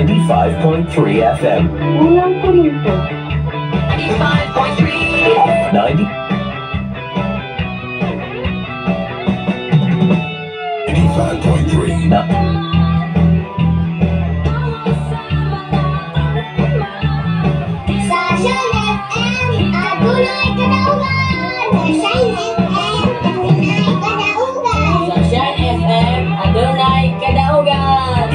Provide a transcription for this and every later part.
95.3 FM. Unang Korinto. 95.3. 90. 95.3. Na. Sa Shine FM, adunay kadaugan. Sa Shine FM, adunay kadaugan. Sa Shine FM, adunay kadaugan.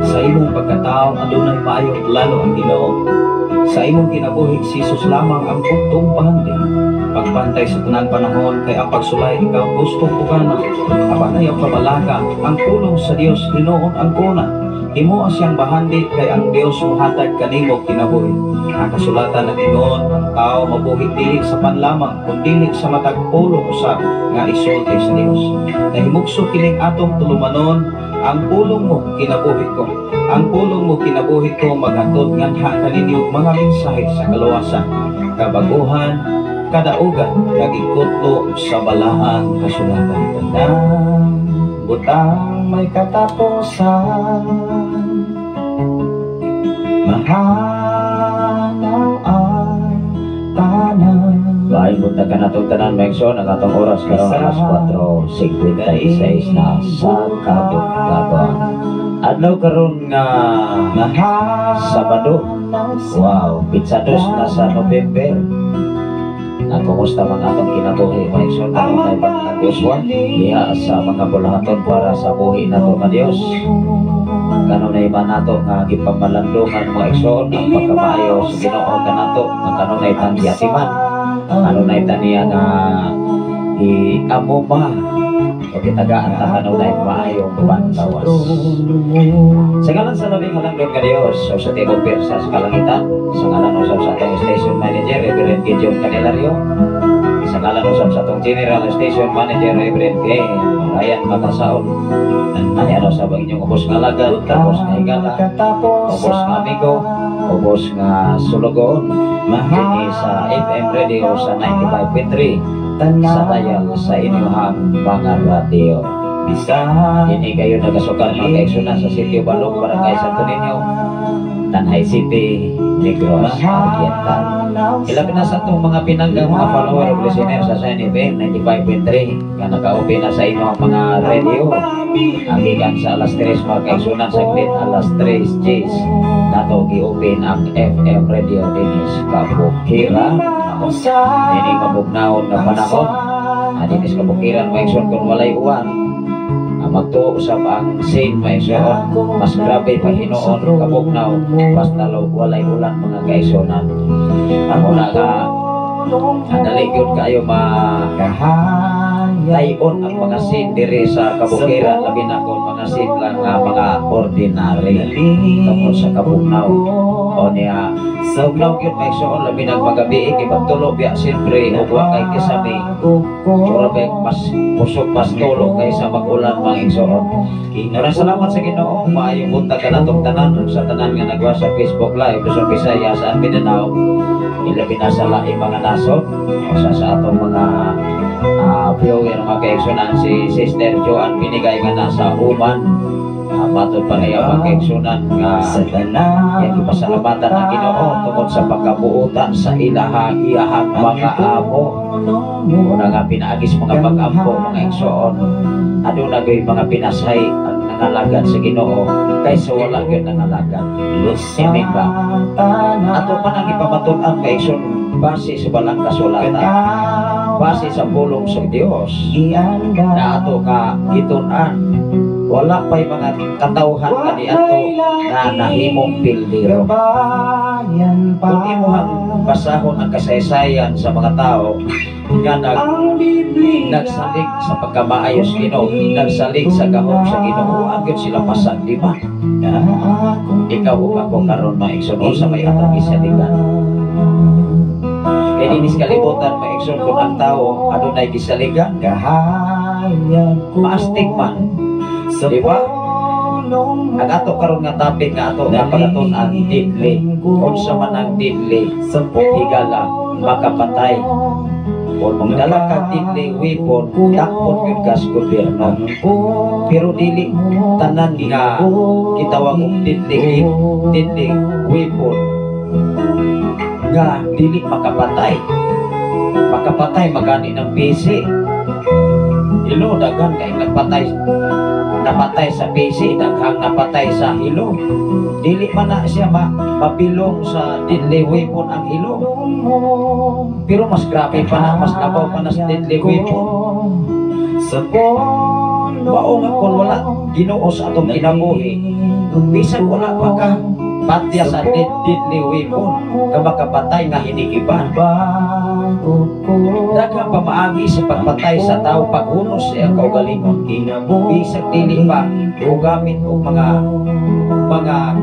Sa imong pagkatao adunay maayong plano ang Ginoo. Sa imong kinabuhi si Jesus lamang ang buktong bahandi. Pagbantay sa tanan panahon kay ang pagsulay ikaw gustong pugana. Apan ayaw kabalaka ang pulong sa Dios hinuon ang una. Himoa siyang bahandi kay ang Dios mohatag kanimo kinabuhi. Ang kasulatan nag-ingon ang tao mabuhi dili sa panlamang kun dili sa matag pulong usab nga isulti sa Dios. Nahimugso kining atong tulumanon ang pulong mo kinabuhi ko. Ang pulong mo kinabuhi ko maghatod nganha kaninyo mga mensahe sa kaluwasan, kabaguhan, kadaugan, kag ikutlo sa balaang kasulatan. Tanang butang may katapusan, mahanaw ang tanan. Maayong buntag kanatong tanan, mga igsoon. Ang atong oras karon alas 4:56 na sa kabuntagon. Adlaw karon nga Sabado. Wow, pitsa dos na sa November. Na kumusta man atong kinabuhi, mga igsoon? Kanunay pag-uswa diha sa mga bulahaton para sa buhi nato nga Dios. Kanunay ba nato nga gipamalandungan, mga igsoon, ang pagkamaayo sa Ginoo kanato nga kanunay tan giatiman, kanunay taniya nga i-amuma o kitagaan ta kanunay maayong panlawas. Sa ngalan sa labing halangdon nga Dios o sa tibuok pwersa sa kalangitan, sa ngalan usab sa atong station manager, Reverend Gideon Canelario, sa ngalan usab sa atong general station manager, Reverend Ken Ryan Matasaon, ay ano sa inyong ubos nga alagad, ubos nga higala, ubos nga amigo, ubos nga sulugoon, dinhi sa FM Radio sa 95.3 sa dial sa inyong mga radio. Ini kayo nagasukan, mga kaigsuonan, sa Sitio Balok, Barangay Santo Niño, Tanjay City, Negros Oriental. Ilabi na sa itong mga pinanggang mga follower o listener sa Shine FM 95.3 nga naka-open na sa inyong mga radio. Gikan sa alas 3, mga kaigsuonan, sa glit alas 3 Gs nato gi-open ang FM radio dinhi sa Kabukiran. Dini mabugnawon nga panahon. Dinhi sa Kabukiran, mga igsoon, kung walay uwan, magtuo usab ang scene, mga igsoon. Mas grabe pa hinuon kabugnaw basta walay ulan, mga kaigsuonan. Amo na nga dali gyud kaayo ma tayon ang mga scene diri sa Kabukiran, labi na kung mga scene lang nga mga ordinary tungkol sa kabugnaw o niya. Bugnaw gyud, mga igsoon, labi na magabi kay pagtulo biya siyempre ug wa kay kisami, mura ba mas kusog mas tulog kaysa mag-ulan, mga igsoon. Maraming salamat sa Ginoo. Maayong buntag kanatong tanan ug sa tanan nga nagwa sa Facebook Live Luzon, Visayas and Mindanao. Ilabi na sa laing mga nasod sa atong mga viewer, mga kaigsuonan, si Sister Joanne Binigay nga nasa Oman. Matod pa niya, mga kaigsuonan, nga yan ipasalamatan ang Ginoo tungod sa pagkabuotan sa ilahang iyahang mga amo. Una nga pinaagis mga pag-ampo, mga igsoon, aduna gyud mga pinasay ang nangalagad sa Ginoo kaysa wala gyud nangalagad. Amen ba? Ato man ang ipamatud-an, mga igsoon, base sa balang kasulatan, base sa pulong sa Dios na ato ka gitun-an, wala pa'y mga katawhan kaniadto na nahimong pildero. Kung imuhang basahon ang kasaysayan sa mga tao nga nagsalig sa pagkamaayo sa Ginoo, nagsalig sa gahom sa Ginoo, ang gyud sila pasag, di ba? Ikaw ug ako karon, mga igsoon, unsa may atong gisaligan? Kay dinis kalibutan, mga igsoon, kung ang tao adunay gisaligan, maastig man. Di ba? Ang ato karon nga topic nga ato nga pagaton-an, deadly. Unsa man ang deadly? Higala, makapatay. Kung magdala ka deadly weapon, dakpon gyud ka sa gobyerno. Pero dili tanan nga gitawag og deadly weapon nga dili makapatay. Makapatay magani ng PC. Ilo, daghan kay nagpatay, napatay sa PC, daghang napatay sa hilo. Dili man na siya mabilong sa deadly weapon ang hilo. Pero mas grabe pa na, mas labaw pa na sa deadly weapon. Mao nga kung wala Ginoo sa atong kinabuhi, bisan wala pa ka patya sa deadly weapon nga makapatay nga hinigiban. Daghang pamaagi sa pagpatay sa tao, paghunos sa iyang kaugalingon. Bisag dili pa o gamit og mga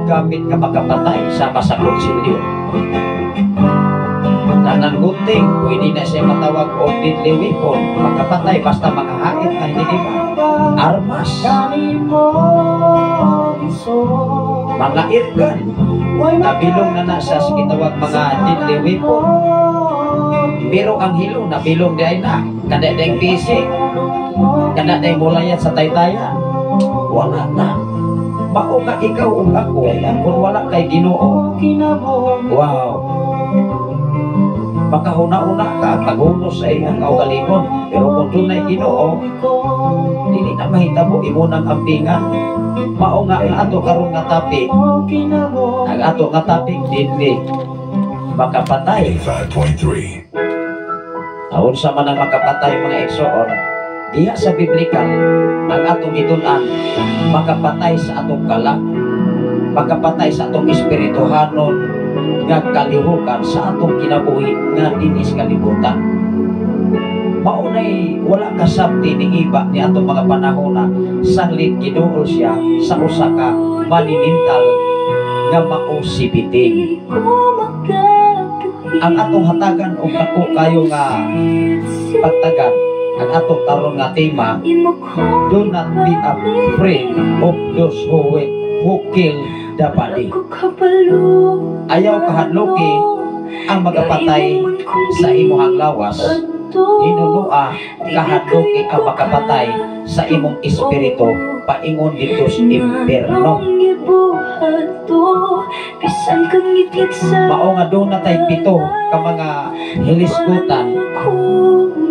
gamit nga makapatay sama sa kutsilyo. Tanang gunting, pwede na siya matawag og deadly weapon, makapatay basta makahait na hinigiban. Armas. Mga airgun, nabilong na na sa gitawag mga deadly weapon. Pero ang hilo, nabilong di ay na. Kada dayng PC, kada dayng mulayat sa taytayan. Wala na. Mao nga ikaw ug ako, kung wala kay Ginoo, wow, makahuna-una ka, paghunos sa imong kaugalingon. Pero kung dunay Ginoo, dili na mahitabo imo nang ampingan. Mao nga ang ato karon nga topic, ang ato nga topic dili makapatay. 85.3. Aon sa man ang makapatay, mga igsoon? Diha sa biblical, ang atong gitun-an, makapatay sa atong kalag, makapatay sa atong espirituhanon nga kalihukan sa atong kinabuhi nga dinis kalibutan. Maunay wala kasabti ni iba ni atong mga panahona sanglit giduol siya sa usa ka maninintal nga mao si Biting. Ang atong hatagan og dako kayo nga pagtagan, ang atong karon nga tema, "Do not be afraid of those who kill the body." Ayaw kahadloki ang magapatay sa imuhang lawas, hinunua kahadloki ang makapatay sa imong espiritu paingon didto sa impierno. Mao nga duna tay pito ka mga hilisgutan,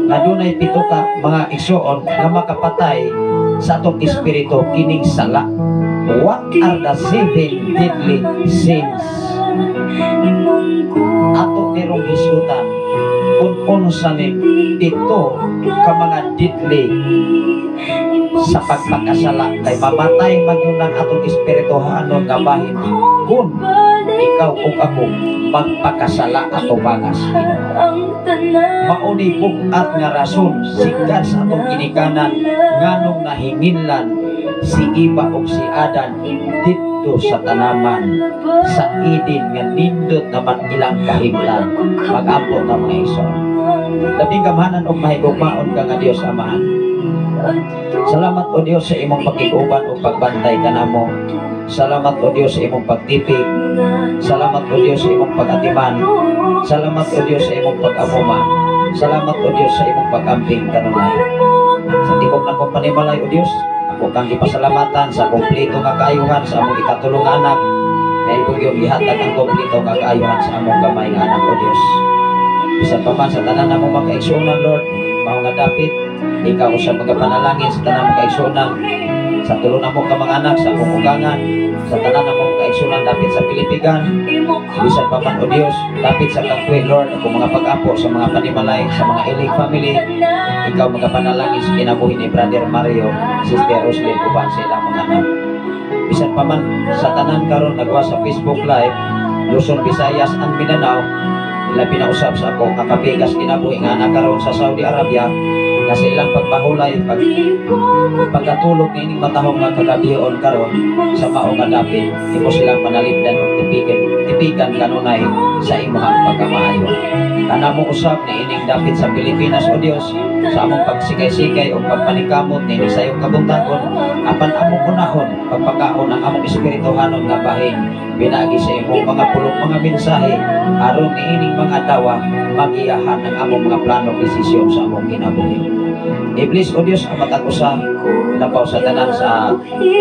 nga dunay pito ka mga igsuon nga makapatay sa atong espiritu kining sala. What are the seven deadly sins? Ato nirong hisgutan kung unsa ni pito ka mga deadly sa pagpakasala, kay mamatay man yun ang atong espirituhanon nga bahin kung ikaw ug ako magpakasala ato bangas Ginoo. Mauni bug-at nga rason sikan sa atong ginikanan nganong nahinginlan si Iba ug si Adan didto sa tanaman sa Eden nga nindot naman ilang kahimlan. Mag-ampo ta, mga igsoon. Labing gamhanan og mahigugmaon ka nga Dios Amahan. Salamat, o Dios, sa imong pakig-uban ug pagbantay kanamo. Salamat, o Dios, sa imong pagtipig. Salamat, o Dios, sa imong pag-atiman. Salamat, o Dios, sa imong pag-amuma. Salamat, o Dios, sa imong pag-amping kanunay. Sa tibok ng akong panimalay, o Dios, ako kang gipasalamatan sa kompleto nga kaayuhan sa among ikatulong anak. Kay imo yung gihatag ang kompleto nga kaayuhan sa among gamay nga anak, o Dios. Bisan pa man sa tanan namong mga kaigsuonan, Lord, mao nga dapit, ikaw sa mga panalangin sa tanan mga kaigsuonan, sa tulo namo ka mga anak, sa akong ugangan, sa tanan namong kaigsuonan dapit sa Pilipigan, bisan pa man, O Dios, dapit sa Kakwe, Lord, ako mga pag-apo sa mga panimalay, sa mga ilig family, ikaw mga panalangin sa kinabuhi ni Brother Mario, Sister Roslyn, uban sa ilang mga anak. Bisan pa man sa tanan karon nagwa sa Facebook Live, Luzon, Visayas, and Mindanao, labi na usab sa akong kakabigas kinabuhi nga anak karon sa Saudi Arabia, nga sa ilang pagpahulay, pagkatulog niining matahong nga kagabion karon sa mao nga dapit, imo silang panalipdan og tipigan, tipigan kanunay sa imuhang pagkamaayo. Kanamo usab niining dapit sa Pilipinas, o Dios, sa among pagsikay-sikay o pagpaningkamot niini sa iyong kabuntagon, apan among unahon pagpakaon ang among espirituhanon nga bahin pinaagi sa imong mga pulong, mga mensahe, aron niining mga adlaw magiyahan ang among mga plano, desisyon sa among kinabuhi. I-bless, O Dios, ang matag usa labaw sa tanan sa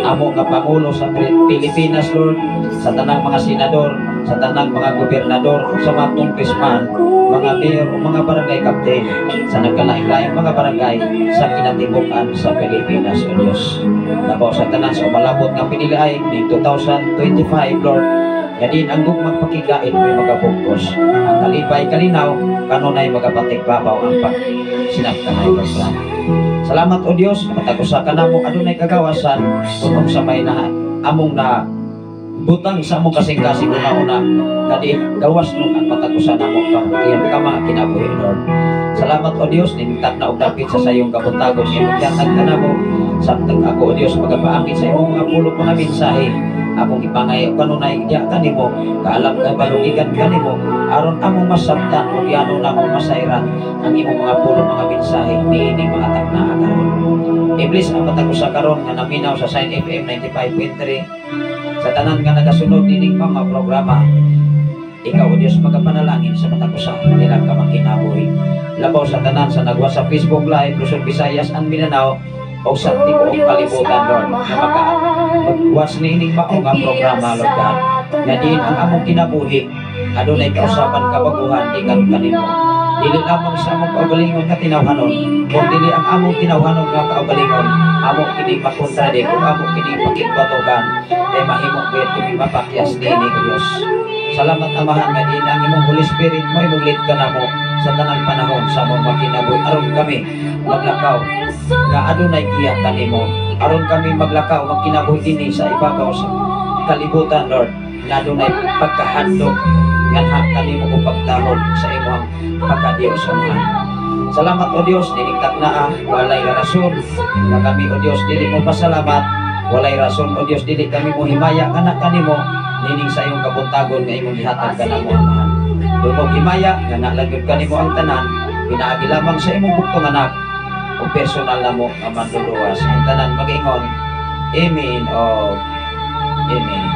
amo nga pangulo sa Pilipinas, Lord, sa tanang mga senador, sa tanang mga gobernador, sa mga congressman, mga mayor o mga barangay captain sa nagkalaing-laing mga barangay sa kinatibuk-an sa Pilipinas, O Dios. Labaw sa tanan sa umalabot nga piniliay ning 2025, Lord, Yadin ang gugmang pakigait may magabugkos. Ang kalipay kalinaw, kanunay magapatigbabaw ang pag sinapkanay Lord. Salamat, O Dios, matag usa ka namo adunay kagawasan kung sa may na among na butang sa among kasing-kasing una-una kadi gawas nun ang matag usa namo ka iyang ka mga kinabuhi, Lord. Salamat, O Dios, nintag na og dapit sa sayong kabuntagon nga maghatag ka namo samtang ako, O Dios, magapaangkin sa imong mga pulong, mga mensahe. Akong ipangay kanunay diya kanimo, kaalam kay balugigan kanimo, aron among masabtan ug yano namong masayran ang imong mga pulong, mga mensahe niining mga takna karon. I-bless ang matag usa karon nga naminaw sa Sign FM 95.3. Sa tanan nga nagasunod nining mga programa, ikaw, O Diyos, magapanalangin sa matag usa nilang kamankinabuhi. Labaw sa tanan sa nagwa sa Facebook Live, Luzon, Visayas, and Mindanao, o sa tibuok kalibutan, Lord, na maka mag-watch niining mao nga programa, Lord God. Nga diin ang among kinabuhi, adunay kausaban kabaguhan gikan kanimo. Dili lamang sa among kaugalingon nga tinawhanon, kung dili ang among tinawhanon nga kaugalingon, amo kini makontradik ug amo kini makigbatugan, kay mahimo gayud kami mapakyas niini, O Dios. Salamat, Amahan, nga diin ang imong Holy Spirit mo imong lead kanamo sa tanang panahon sa among makinabuhi aron kami maglakaw nga adunay giya kanimo, aron kami maglakaw magkinabuhi dinhi sa ibabaw sa kalibutan, Lord, nga adunay pagkahadlok nganha kanimo ug pagtahod sa imong pagka-Dios, Amahan. Salamat, O Dios, nining taknaa. Walay rason nga kami, O Dios, dili mo pasalamat. Walay rason, O Dios, dili kami mo himaya kana kanimo nining sa imong kabuntagon nga imong gihatag kanamo, Amahan. Dungog himaya nga nalagyod kanimo ang tanan pinaagi lamang sa imong bugtong anak o personal namo nga manluluwas. Ang tanan mag-ingon, Amen o Amen.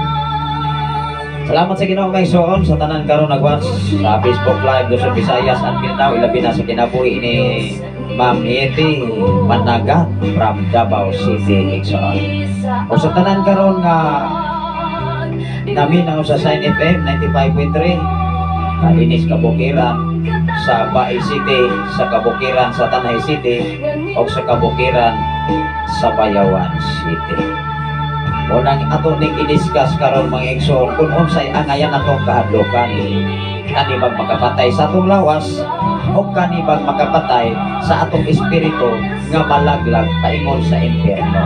Salamat sa Ginoo, mga igsoon, sa tanan karon nag-watch sa Facebook Live, Luzon, Visayas and Mindanao, ilabi na sa kinabuhi ni Ma'am Yeti Managat from Davao City, igsoon. O sa tanan karon nga naminaw sa Shine FM 95.3 Kalinis Kabukiran sa Bae City, sa Kabukiran sa Tanay City, o sa Kabukiran sa Bayawan City. Unang ato ning i-discuss karon, mga igsoon, kung unsay angayan atong kahadlokan. Kani bang makapatay sa atong lawas o kani bang makapatay sa atong espiritu nga malaglag paingon sa impyerno?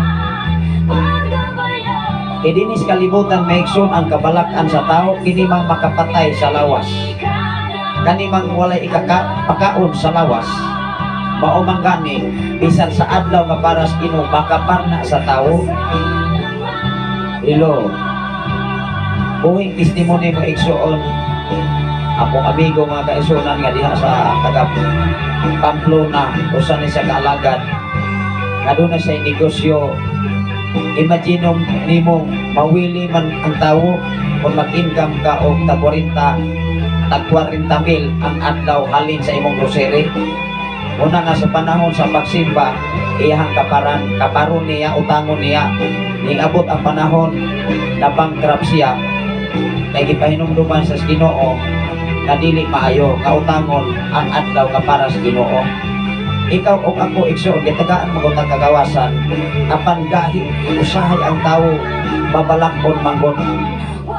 Kay dinis kalibutan, mga igsoon, ang kabalak-an sa tao kini mang makapatay sa lawas. Kani mang walay ikaka pakaon sa lawas. Mao man gani bisan sa adlaw nga paras Ginoo makaparna sa tao. Hello. Buhing testimony mo, igsoon. Akong amigo, mga kaigsuonan, nga diha sa taga Pamplona, usa ni sa kaalagad. Nga doon na sa negosyo. Imagine nimo mawili man ang tawo kung mag-income ka og tag 40, tag 40 mil ang adlaw halin sa imong grocery. Una nga sa panahon sa pagsimba, iyahang kaparan, kaparon niya, utangon niya. Ning abot ang panahon na bankrupt siya, kay gipahinumduman sa Ginoo nga dili maayo nga utangon ang adlaw nga para sa Ginoo. Ikaw o ako, igsoon, gitagaan mo kung kagawasan, apan gahi usahay ang tawo mabalakon manggod.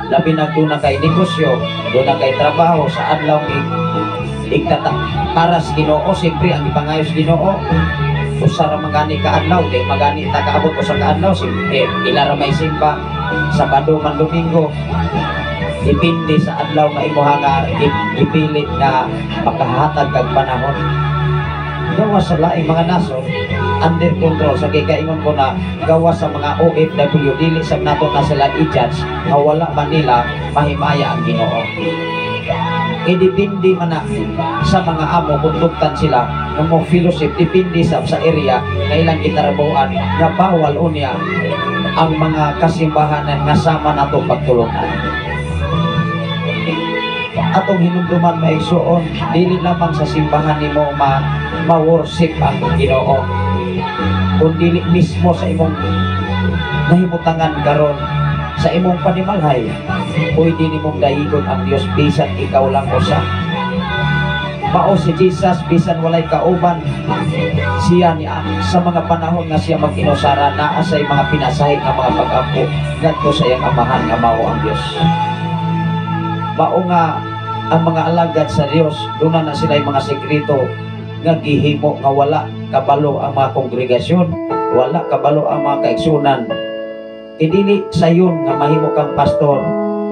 Labi na doon na kay negosyo, doon na kay trabaho sa adlaw igtata para sa Ginoo. Siyempre ang ipangayo sa Ginoo usa ra man gani ka adlaw, di magani ta kaabot usa ka adlaw, siyempre ila ra may simba, Sabado man, Domingo, depende sa adlaw nga imuha nga gipilit nga makahatag kag panahon. Gawas sa laing mga nasod, under control sa kikaingon ko na gawas sa mga OFW, dili sa nato na sila i-judge nga wala man nila mahimaya ang Ginoo. Idepende man na sa mga amo kung tugtan sila nga mo fellowship, depende sa area nga ilang gitrabahoan nga bawal unya ang mga kasimbahanan nga sama nato pagtulungan. Atong hinumduman, mga igsoon, dili lamang sa simbahan nimo ma ma-worship ang Ginoo, kun dili mismo sa imong nahimutangan karon, sa imong panimalhay, pwede nimong dayigon ang Dios bisan ikaw lang usa. Mao si Jesus, bisan walay kauban siya niya sa mga panahon nga siya mag-inusara, naa sa mga pinasahi nga mga pag-ampo ngadto sa iyang amahan nga mao ang Dios. Mao nga ang mga alagad sa Dios, duna na sila mga sekreto nga gihimo nga wala kabalo ang mga kongregasyon, wala kabalo ang mga kaigsunan. Kay dili sayon nga mahimo kang pastor,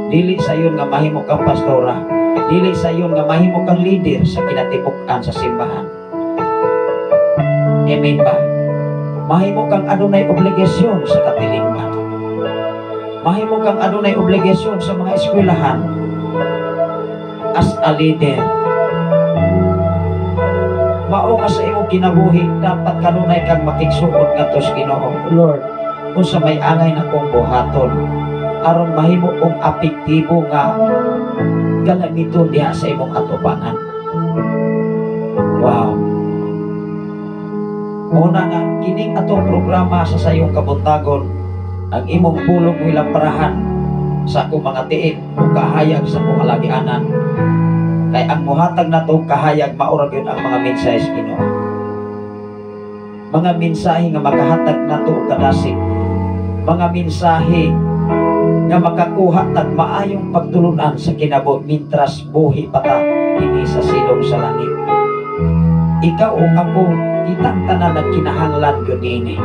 dili sayon nga mahimo kang pastora, dili sayon nga mahimo kang leader sa kinatibuk-an sa simbahan. Amen ba? Mahimo kang adunay obligasyon sa katilingban. Mahimo kang adunay obligasyon sa mga eskwelahan as a leader. Mao nga sa imong kinabuhi dapat kanunay kang makigsuot ngadto sa Ginoo. Lord, unsa may angay na kong buhaton? Aron mahimo kong apektibo nga galamiton diha sa imong atubangan. Wow. Una nga kining atong programa sa Sayong Kabuntagon, ang imong pulong wilamparahan sa akong mga tiil o kahayag sa akong alagianan. Kay ang muhatag nato kahayag, mao ra gyud ang mga mensahe sa Ginoo. Mga mensahe nga makahatag nato og kadasig. Mga mensahe nga makakuha tag maayong pagtulunan sa kinabuhi mintras buhi pa ta dinhi sa silong sa langit. Ikaw o ako, kitang tanan nagkinahanglan gyud niini.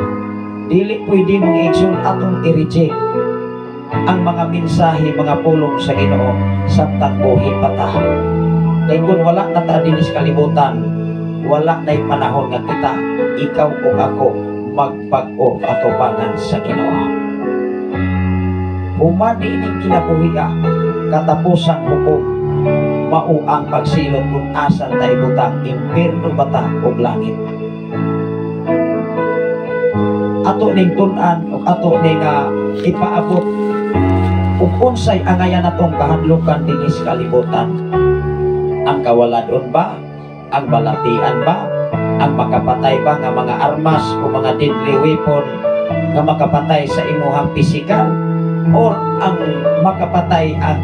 Dili pwede, mga igsoon, atong i-reject ang mga mensahe, mga pulong sa Ginoo samtang buhi pa ta. Kay kung wala na ta dinhi sa kalibutan, wala na'y panahon nga kita, ikaw o ako, magbag-o atubangan sa Ginoo. Human ining kinabuhi, katapusang hukom, mao ang pagsilot kung asan ta ibutang, impierno ba ta o langit. Ato ning tun-an o ato ning ipaabot ug unsay angayan natong kahadlukan dinhi sa kalibutan. Ang kawaladon ba? Ang balatian ba? Ang makapatay ba nga mga armas o mga deadly weapon nga makapatay sa imuhang pisikal? Or ang makapatay ang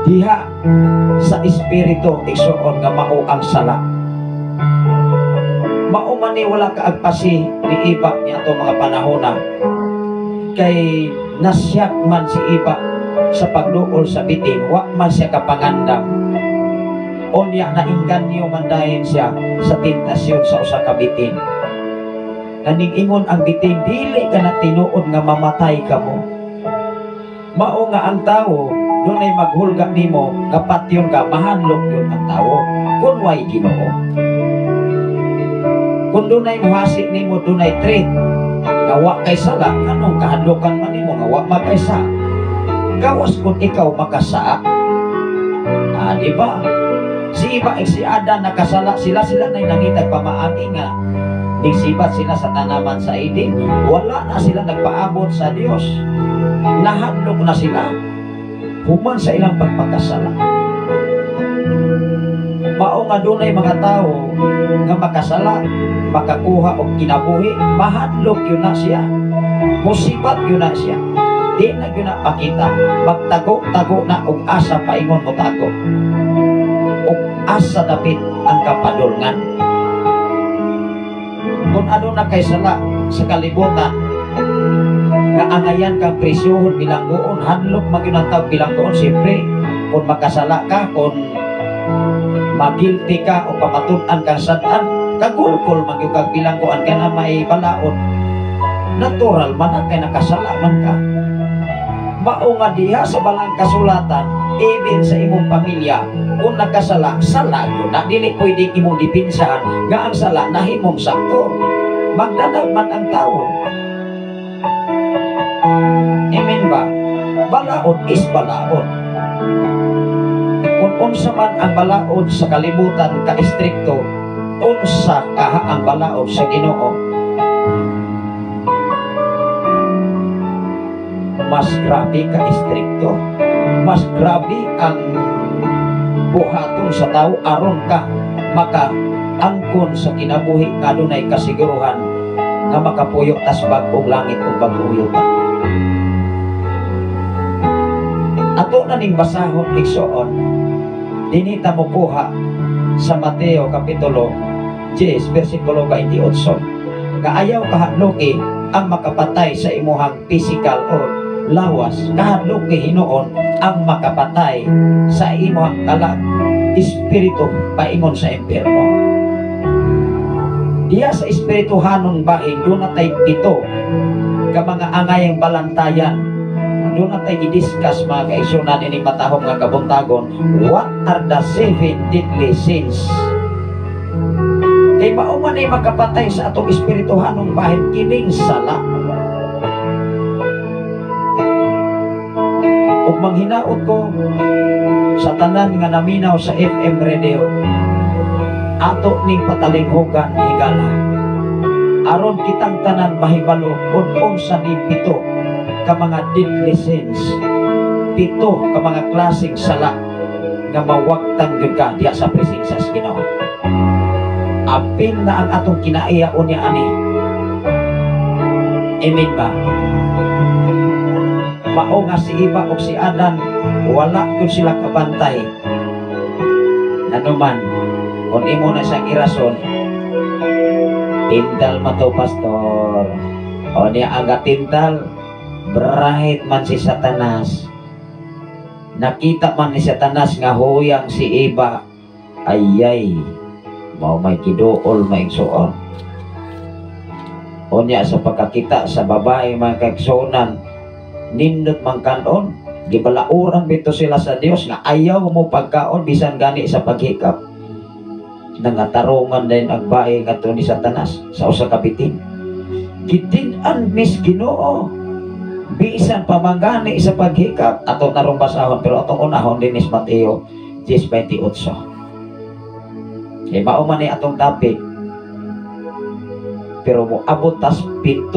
diha sa espiritu, igsuon, nga mao ang sala? Mao man ni wala kaagpasi ni Iba ni ato mga panahona, kay nasyak man si Iba sa pagduol sa bitin, wa man siya kapangandam. Unya nainganyo man dayon siya sa tentasyon sa usa ka bitin. Kaning ingon ang bitin, "Dili ka na tinuod nga mamatay kamo." Mao nga ang tawo dunay maghulga nimo nga patyon ka, mahadlok yun ang tawo kung way Ginoo. Kung dunay muhasi nimo, dunay threat nga wa kay sala, anong kahadlokan man nimo nga wa makaysa? Gawas kung ikaw makasaa. Ah, di ba? Si Iba si Adan nakasala sila, sila na nangitag pamaagi nga nigsibat sila sa tanaman sa Eden. Wala na sila nagpaabot sa Dios. Nahadlok na sila human sa ilang pagpakasala. Mao nga dunay mga tao nga makasala, makakuha og kinabuhi, mahadlok yun na siya. Musibat yun na siya. Di na yun na pakita. Magtago-tago na og asa paingon mo tago. Og asa dapit ang kapadulngan. Kung ano na kay sala sa kalibutan, nga angayan kang presyuhon, bilanggoon, hadlok man gyud ang tawag bilanggoon. Siyempre, kung makasala ka, kung magilty ka o pamatud-an kang sad-an, kagulkol man gyud kag bilanggoan ka na may balaod. Natural man ang kay nakasala man ka. Mao nga diha sa balang kasulatan, even sa imong pamilya, kung nakasala, sala gyud na. Dili pwedeng imong dipinsahan nga ang sala nahimong sakto. Magdanag man ang tao. Amen ba? Balaod is balaod. Kung unsa man ang balaod sa kalibutan ka-estrikto, unsa kaha ang balaod sa Ginoo? Mas grabe ka-estrikto. Mas grabe ang buhaton sa tao aron ka maka angkon sa kinabuhi nga adunay kasiguruhan nga makapuyo tas bag-ong langit ug bag-ong yuta. Ato na ning basahon, igsoon, dinhi ta mokuha sa Mateo Kapitulo 10 versikulo 28 nga ayaw kahadloki ang makapatay sa imuhang physical or lawas, kahadloki hinuon ang makapatay sa imuhang kalag, espiritu, paingon sa impyerno. Diya sa espirituhanon bahin, duna tay pito ka mga angayang balantayan. Duna tay i-discuss, mga kaigsunan, ining matahom nga kabuntagon. What are the seven deadly sins? Kay mao man ay makapatay sa atong espirituhanong bahin kining sala. Ug manghinaot ko sa tanan nga naminaw sa FM radio, ato ning patalinghugan higala aron kitang tanan mahibalo kung unsa ni pito ka mga deadly sins, 7 ka mga klaseng sala nga mawagtang gyud ka diha sa presensya sa Ginoo. Apil na ang atong kinaiya unya ani. Amen ba? Mao nga si Eva ug si Adan wala gyud sila kabantay. Nanuman kung imo na siyang irason, tintal man to, pastor. O niya ang tintal, bright man si Satanas. Nakita man ni Satanas nga huyang si Eva. Ayay, mao may kiduol maigsuon. Unya sa pagkakita sa babae, mga kaigsuonan, nindot man kanon, gibalauran bito sila sa Dios nga ayaw mo pagkaon bisan gani sa paghikap. Nangatarungan din ang bae ngadto ni Satanas sa usa ka bitin. Gitin-an mis Ginoo bisan pamangani sa paghikap. Ato narong basahon, pero atong unahon din is Mateo 10:28. Kay mao man ni atong topic, pero moabot tas 7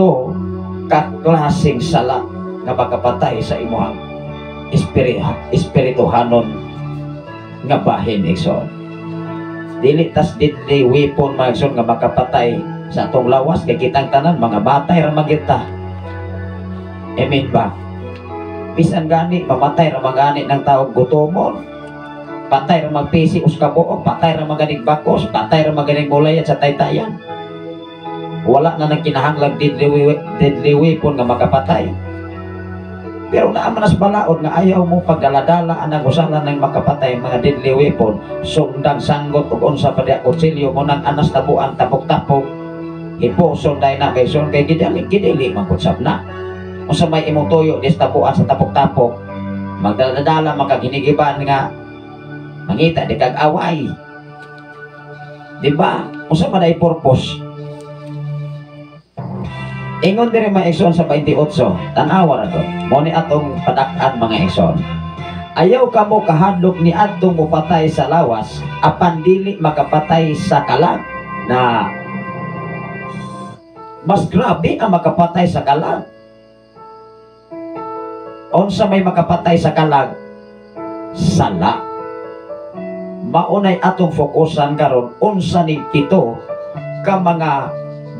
ka klaseng sala nga makapatay sa imuhang espirituhanon nga bahin, igsoon. Dili tas deadly weapon, mga igsoon, nga makapatay sa atong lawas, kay kitang tanan mga batay ra magyud ta. Amen ba? Bisan gani mamatay ra magani ng tao gutomon, patay ra magpisi us kabuok, patay ra maganig bakos, patay ra maganig mulayat sa taytayan. Wala na nang kinahanglang deadly weapon nga makapatay. Pero naa man as balaod nga ayaw mo pagdaladala ang usalan ng makapatay mga deadly weapon, sundang sanggot ug unsa pa diha kutsilyo mo nang anas tabuan tapok-tapok hiposon dai na kay son kay gidali gidili man gud sab na. Unsa may imong tuyo dis tabuan sa tapok-tapok, magdaladala makaginigiban nga mangita di kag away. Di ba? Unsa man ay purpose? Ingon diri mga igsoon sa 28, tan-awa ra to. Mo ni atong padak-an, mga igsoon. Ayaw kamo kahadlok ni adtong mopatay sa lawas apan dili makapatay sa kalag, na mas grabe ang makapatay sa kalag. Unsa may makapatay sa kalag? Sala. Maunay atong fokusan karon unsa ning 7 ka mga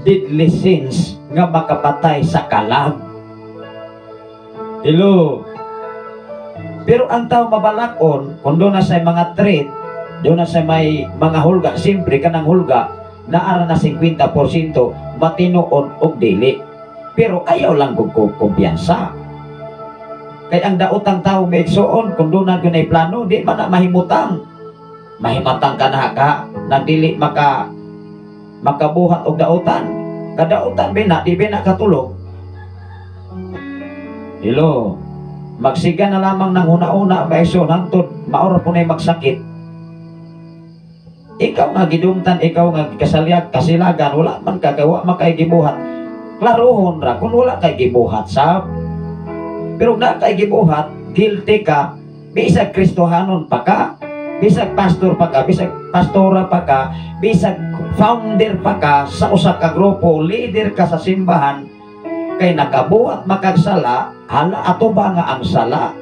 deadly sins nga makapatay sa kalag. Hello. Pero ang tao mabalakon kung doon na sa mga threat, doon na sa may mga hulga, siyempre kanang hulga naara na 50% matinuod og dili. Pero ayaw lang kung kumpiyansa. Kay ang daotang tao may igsuon, kung doon na gunay plano, di man na mahimutang. Mahimatang ka na ka, na dili makabuhat og daotan. Kadautan bina, di bina katulog. Hello. Magsiga na lamang ng una-una, may igsuon, hangtod, maura po na'y magsakit. Ikaw nga gidumtan, ikaw nga kasalyag, kasilagan, wala man kagawa, man kay gibuhat. Klarohon ra, kung wala kay gibuhat, sab. Pero na kay gibuhat, guilty ka, bisag Kristohanon pa ka, bisag pastor pa ka, bisag pastora pa ka, bisag founder pa ka sa usa ka grupo, leader ka sa simbahan, kay nakabuhat makagsala, hala ato ba nga ang sala?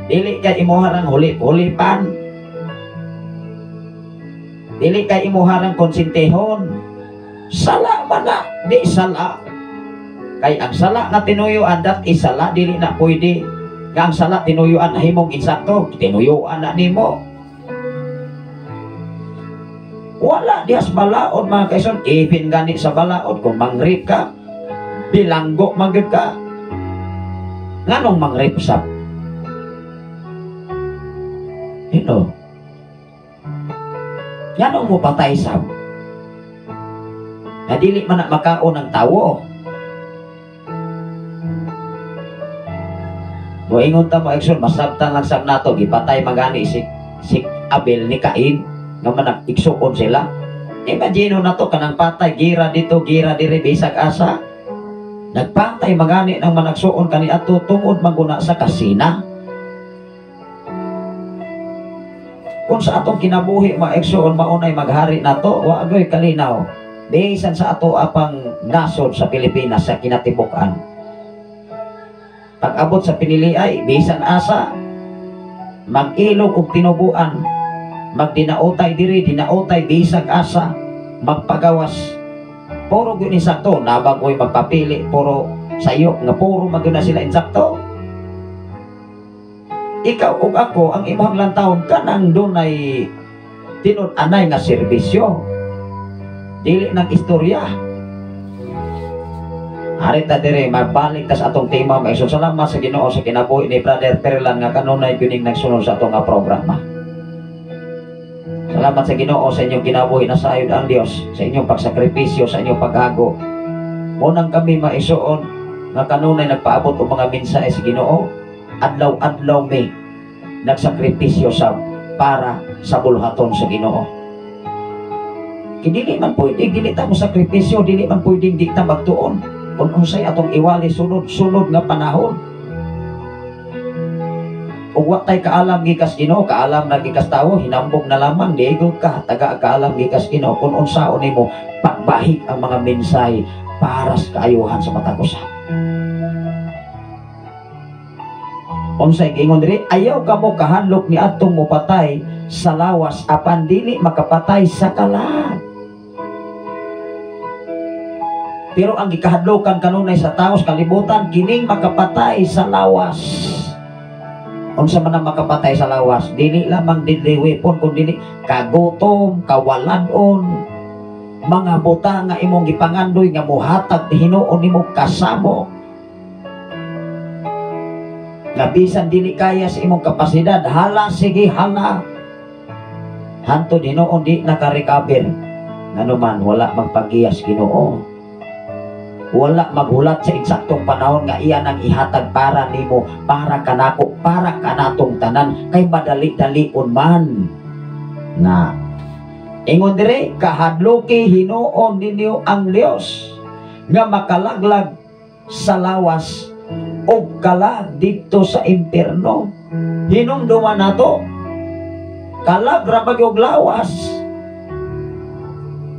Dili kay imuharang huli-hulipan. Dili kay imuharang konsintihon. Sala man na, di sala. Kay ang sala nga tinuyuan, dat isala, dili na pwede. Nga ang sala tinuyuan himong insakto, tinuyuan na nimo. Wala dihas balaod, mga kaison, ipin gani sa balaod kung mangrip ka, bilanggo magyud ka. Nganong mangrip sab? Hino. Nganong mo patay sab? Na dili man na makaon ang tawo. Moingon ta mo action, masabtan lang sab nato gipatay magani si Abel ni Cain nga man igsuon sila. Imagine na to kanang patay gira dito gira diri bisag asa. Nagpatay magani nang managsuon kani adto tungod maguna sa kasina. Kung sa atong kinabuhi mga igsuon maunay maghari nato, wa agoy kalinaw. Bisan sa ato apang nasod sa Pilipinas sa kinatibuk-an. Pag-abot sa piniliay, bisan asa, mag-ilog og tinubuan, magdinaotay diri, dinaotay bisag asa, magpagawas. Puro gyud insakto, nabag oy magpapili, puro sayo nga puro man gyud na sila insakto. Ikaw ug ako, ang imong lantawon kanang dunay tinud-anay nga serbisyo. Dili nang istorya. Ari ta dire, mabalik ta sa atong tema, mga igsoon. Salamat sa Ginoo sa kinabuhi ni Brother Perlan nga kanunay gyud nagsunod sa atong nga programa. Salamat sa Ginoo sa inyong kinabuhi na sayod ang Dios sa inyong pagsakripisyo, sa inyong paghago. Munang kami, maigsoon, nga kanunay nagpaabot og mga mensahe sa Ginoo. Adlaw-adlaw mi nagsakripisyo sa para sa bulhaton sa Ginoo. Dili man pwede dili ta mo sakripisyo, dili man pwedeng di ta magtuon kung unsay atong iwali sunod-sunod nga panahon. Ug wa tay kaalam gikas Ginoo, kaalam na gikas tawo, hinambog na lamang digo ka taga kaalam gikas Ginoo kung unsaon nimo pagbahig ang mga mensahe para sa kaayuhan sa matag usa. Unsay giingon diri, ayaw kamo kahadlok ni adtong mopatay sa lawas apan dili makapatay sa kalag. Pero ang gikahadlokan kanunay sa tawo sa kalibutan kining makapatay sa lawas. Unsa man ang makapatay sa lawas? Dili lamang deadly weapon kun dili kagutom, kawaladon, mga butang nga imong gipangandoy nga mohatag hinuon nimo kasamo. Nga bisan dili kaya sa imong kapasidad, hala sige hala. Hantod hinuon di naka-recover. Nganuman wala magpagiyas Ginoo. Wala maghulat sa insaktong panahon nga iya nang ihatag para nimo, para kanako, para kanatong tanan, kay madali-dalion man. Na ingon dire, kahadloki hinuon ninyo ang Dios nga makalaglag sa lawas og kalag didto sa impierno. Hinumduman nato, kalag ra ba og lawas.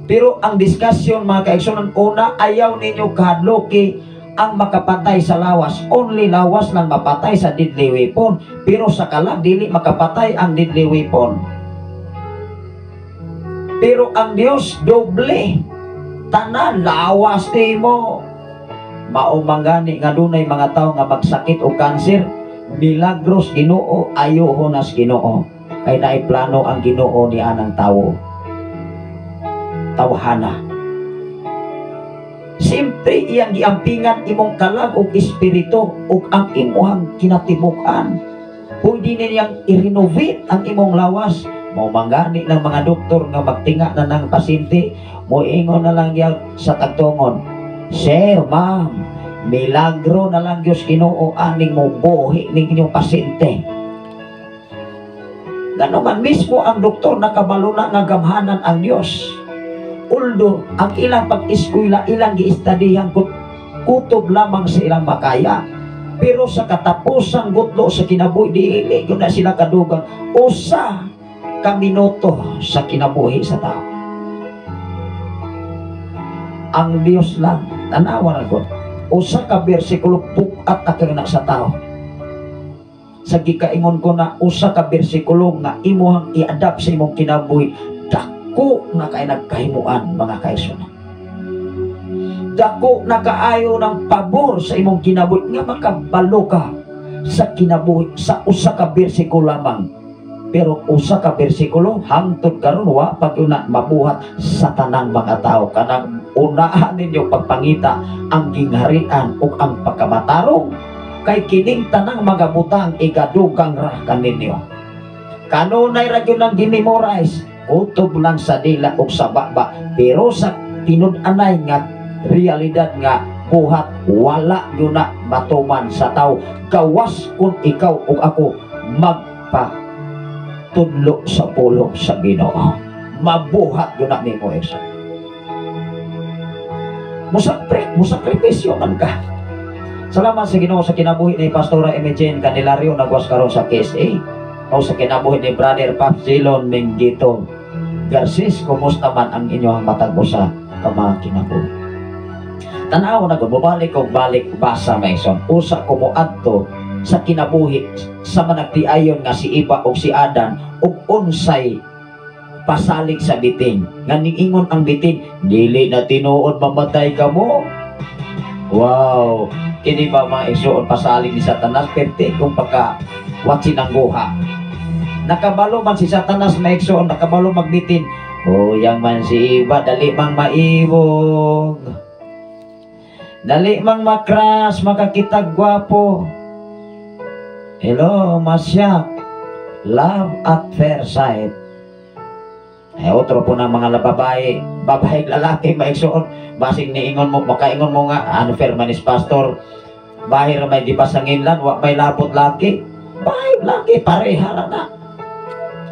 Pero ang discussion, mga kaigsunan, una, ayaw ninyo kahadloki ang makapatay sa lawas. Only lawas lang mapatay sa deadly weapon. Pero sa kalag, dili makapatay ang deadly weapon. Pero ang Dios doble. Tanan, lawas nimo. Mao man gani nga dunay mga tawo nga magsakit og kanser, milagros Ginoo, ayoho nas Ginoo. Kay naiplano ang Ginoo ni anang tawo. Tawhana. Siyempre iyang giampingan imong kalag og espiritu ug ang imuhang kinatibuk-an. Pwede niyang i-renovate ang imong lawas. Mao manggani ng mga doktor nga magtinga na ng pasyente, moingon na lang yan sa tagtungon, "Sir, ma'am, milagro na lang Diyos Ginoo aning mobuhi ninyong pasyente." Ganuman mismo ang doktor nakabalo na nga gamhanan ang Diyos. Although, ang ilang pag-eskwela, ilang giistadihan kutob lamang sa ilang makaya. Pero sa katapusang gutlo sa kinabuhi, dili gyud na sila kadugang usa ka minuto sa kinabuhi sa tao. Ang Diyos lang, tanawa na ko, usa ka bersikulo pukat na sa tao. Sa gikaingon ko na usa ka bersikulo nga imuhang i-adapt sa imong kinabuhi, dako na kay nagkahimuan, mga kaigsoon. Dako na kaayo ng pabor sa imong kinabuhi nga makabalo ka sa kinabuhi sa usa ka bersikulo lamang. Pero usa ka bersikulo hangtod karon wa pa gyud na mabuhat sa tanang mga tao. Kanang unahan ninyo pagpangita ang gingharian ug ang pagkamatarong, kay kining tanang mga butang igadugang ra kaninyo. Kanunay ra gyud nang gimemorize, kutob lang sa dila ug sa baba, pero sa tinud-anay nga realidad nga buhat wala gyud na matuman sa tao, gawas kung ikaw ug ako magpatudlo sa pulong sa Ginoo. Mabuhat gyud na nimo isa. Musakripisyo man ka. Salamat sa Ginoo sa kinabuhi ni Pastora Imogen Candelario nagwas karon sa KSA. O sa kinabuhi ni Brother Pap Zilon Mengito Garcis, kumusta man ang inyong matag usa ka mga kinabuhi. Tanaw na ko, mubalik og balik basa, mga igsoon. Usa ko moadto sa kinabuhi sa managtiayon nga si Eva og si Adan ug unsay pasalig sa bitin. Nga niingon ang bitin, "Dili na tinuod mamatay kamo." Wow! Kini ba, mga igsoon, pasalig ni Satanas perte kung pagka watsi ng guha. Nakabalo man si Satanas, mga igsoon, nakabalo magbitin. Huyang man si Eva, dali mang maibog. Dali mang makras, makakitag gwapo. Hello, masyak. Love at first sight. Eh, otro po ng mga babae, babae lalaki, mga igsoon. Basig niingon mo, makaingon mo nga, ano fair man is pastor, bahir may di pasanginlan, wa may labot laki. Bahay laki, pareha na na.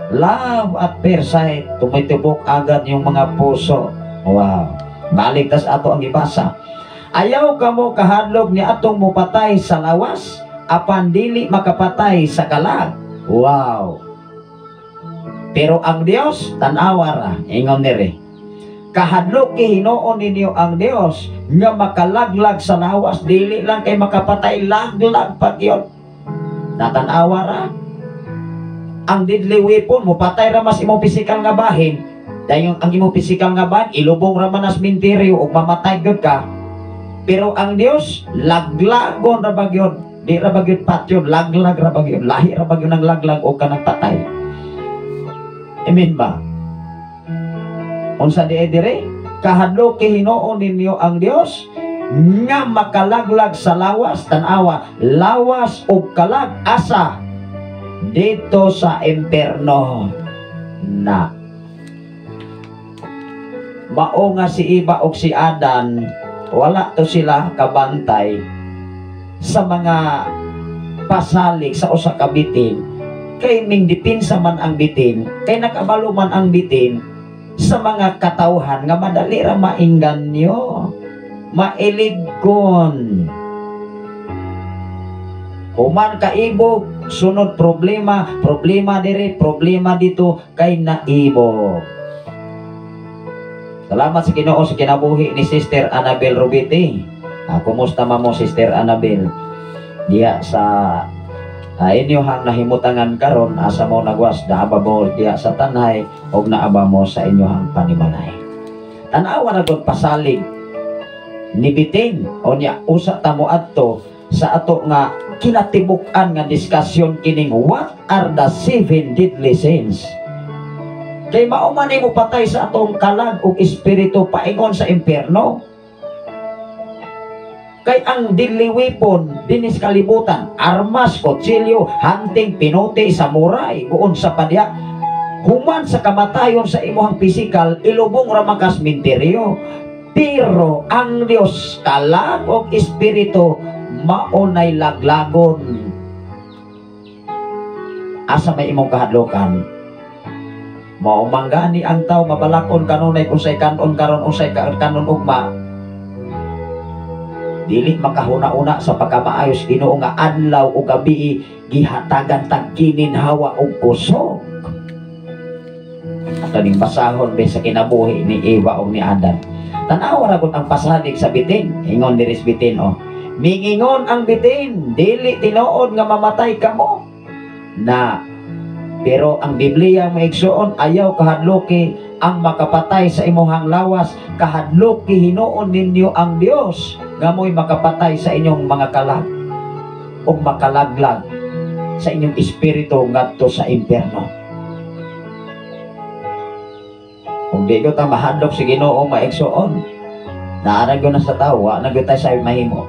Love at first sight, tumitibok agad yung mga puso. Wow. Balik tas ato ang ibasa. Ayaw kamo kahadlok ni atong mupatay sa lawas, apan dili makapatay sa kalag. Wow. Pero ang Dios, tan-awa ra, ingon nire. Kahadlok hinuon ninyo ang Dios nga makalaglag sa lawas, dili lang kay makapatay, laglag pa gyud. Natanawa ra. Ang deadly weapon mo patay ra mas imong pisikal nga bahin. Dayon ang imong pisikal nga bahin ilubong ra man as minteryo ug mamatay gyud ka. Pero ang Dios laglagon ra ba gyud? Di ra ba gyud patyon, laglag ra ba gyud? Lahi ra ba gyud ang laglag o kanang patay? Amen ba? Unsa di dire? Kahadlok hinuon ninyo ang Dios nga makalaglag sa lawas, tanawa, lawas ug kalag asa dito sa imperno na. Mao nga si Eva ug si Adan wala to sila kabantay sa mga pasalig sa usa ka bitin, kay ning dipinsa man ang bitin, kay nakabalo man ang bitin sa mga katawhan nga madali ra maingganyo, mailiggon. Human kaibog, sunod problema, problema dire, problema dito, kay naibog. Salamat sa Ginoo sa kinabuhi ni Sister Annabel Rubiti. Kumusta man mo, Sister Annabel? Diya sa inyohang nahimutangan karon, asa mo nagwas, naaba mo diya sa Tanay og naaba mo sa inyohang panimalay. Tanawa na gud pasalig ni bitin o niya usa ta mo adto sa ato nga kinatibuk-an nga diskusyon kining what are the seven deadly sins. Kay mao man mo patay sa atong kalag ug espiritu paingon sa impierno. Kay ang deadly weapon dinis kalibutan, armas, kutsilyo, hunting, pinote, samurai, buon sa padya. Human sa kamatayon sa imuhang pisikal, ilubong ra man kas minteryo. Pero ang Dios kalag og espiritu mao nay laglagon. Asa may imong kahadlokan? Mao manggani ang tao mabalakon kanunay unsay kanon karon, unsay kanon ugma. Dili makahuna-una sa pagkamaayos Ginoo nga adlaw o gabi gihatagan tag gininhawa og kusog. Ato ning basahon be sa kinabuhi ni Eva ug ni Adan. Tan-awa ra gud ang pasalig sa bitin. Ingon diris bitin oh. Mingingon ang bitin, dili tinuod nga mamatay kamo. Na pero ang Biblia, mga igsoon, ayaw kahadloki ang makapatay sa imuhang lawas, kahadloki hinuon ninyo ang Dios nga mo'y makapatay sa inyong mga kalag ug makalaglag sa inyong espiritu ngadto sa impierno. Kung di ko ta mahadlok si Ginoo, mga igsoon, naa na sa tao, wa na gyud tay sa mahimo.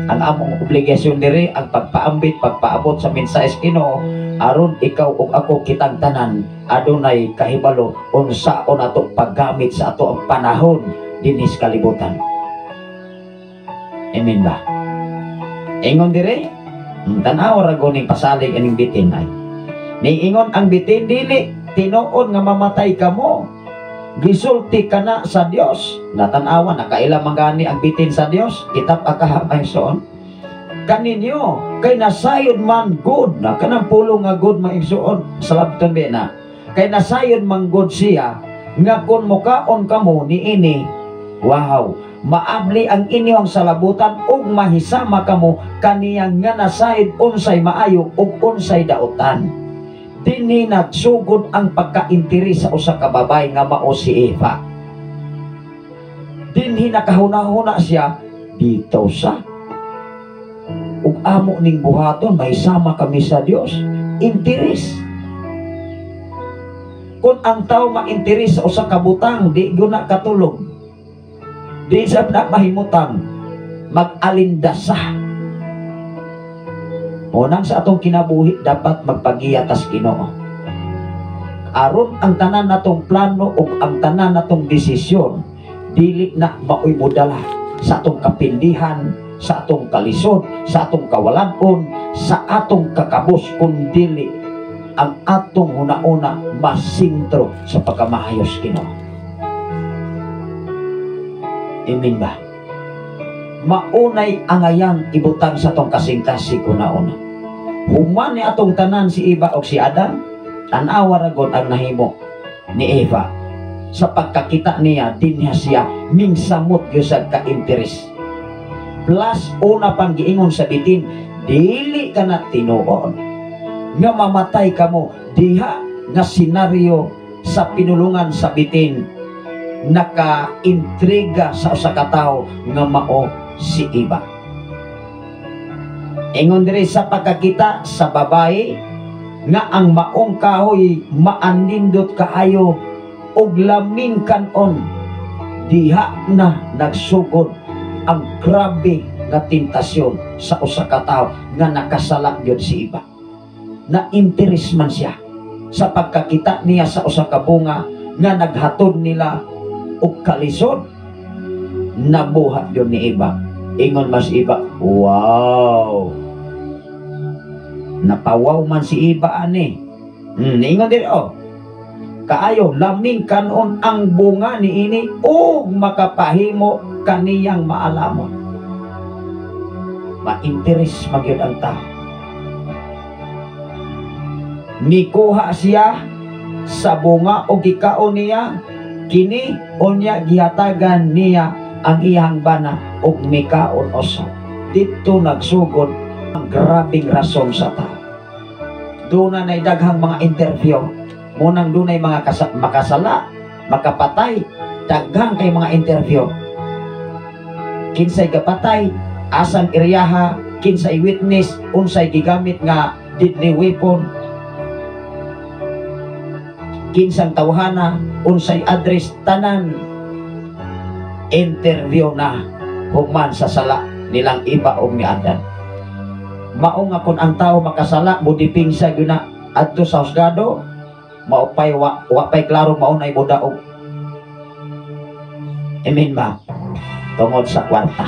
Ang among obligasyon diri ang pagpaambit, pagpaabot sa mensahe sa Ginoo aron ikaw ug ako kitang tanan adunay kahibalo unsaon ato paggamit sa ato ang panahon dinhi sa kalibutan. Amen ba? Ingon dire, tan-aw ra ning pasalig aning bitin ay. Niingon ang bitin, dili tinuod nga mamatay kamo. Gisulti ka na sa Dios. Natanawa, nakaila man gani ang bitin sa Dios. Kitap akahamay soon. Kaninyo, kay nasayod man good, na kanang pulong nga good maigsoon, salabton ba na. Kay nasayod man good siya, nga kung mukaon kamo ni ini, wow, Maabli ang inyong salabutan ug mahisama kamo kaniyang nga nasayod unsay maayo ug unsay dautan. Dinhi nagsugod ang pagka-interes sa usa ka babae nga mao si Eva. Dinhi nakahuna-huna siya dito sa ug amo ning buhaton, mahisama kami sa Dios. Interes. Kung ang tao ma-interes sa usa ka butang, di gyud na katulog, di sab na mahimutang, mag-alindasa. Unang sa atong kinabuhi, dapat magpagiya tas Ginoo aron ang tanan natong plano ug ang tanan natong desisyon dili na maoy modala sa atong kapindihan, sa atong kalisod, sa atong kawalan-on, sa atong kakabos, kun dili ang atong hunauna masintro sa pagkamaayos Ginoo. Amen ba? Maunay angayang ibutang sa atong kasing-kasing una-una. Human ni atong tanan si Eva o si Adam, tanawa ragon ang nahimo ni Eva. Sa pagkakita niya, dinha siya mingsamot gyud sa ka-interes. Plus, una pang giingon sa bitin, "Dili ka na tinuod nga mamatay kamo." Diha nga senaryo sa pinulungan sa bitin, naka-intriga sa usa ka tawo nga mao si Eva. Ingon diri, sa pagkakita sa babae nga ang maong kahoy maanindot kaayo ug laming kanon, diha na nagsugod ang grabe nga tentasyon sa usa ka tawo nga nakasala gyud si Eva. Na interes man siya sa pagkakita niya sa usa ka bunga nga naghatod nila og kalisod. Nabuhat gyud ni Eva. Ingon mas Eva, "Wow." Napawaw man si Eva ani. Ingon diri, oh. Kaayo laming kanon ang bunga niini ug makapahimo kaniyang maalamon. Ma-interes magyud ang tao. Mikuha siya sa bunga o gikaon niya kini, unya gihatagan niya ang iyang bana ug mikaon usab. Dito nagsugod ang grabing rason sa tao. Doon na daghang mga interview. Munang dunay mga makasala, makapatay, daghang kay mga interview. Kinsay gapatay, asang iryaha, kinsay witness, unsay gigamit nga deadly weapon, kinsang tawhana, unsay address, tanan interview na human sa sala nilang Eva og ni Adan. Mao nga kung ang tao makasala, modipinsa gyud na adto sa husgado, maupay wa pay klaro, mao nay modaog. Amen ba? Tungod sa kwarta.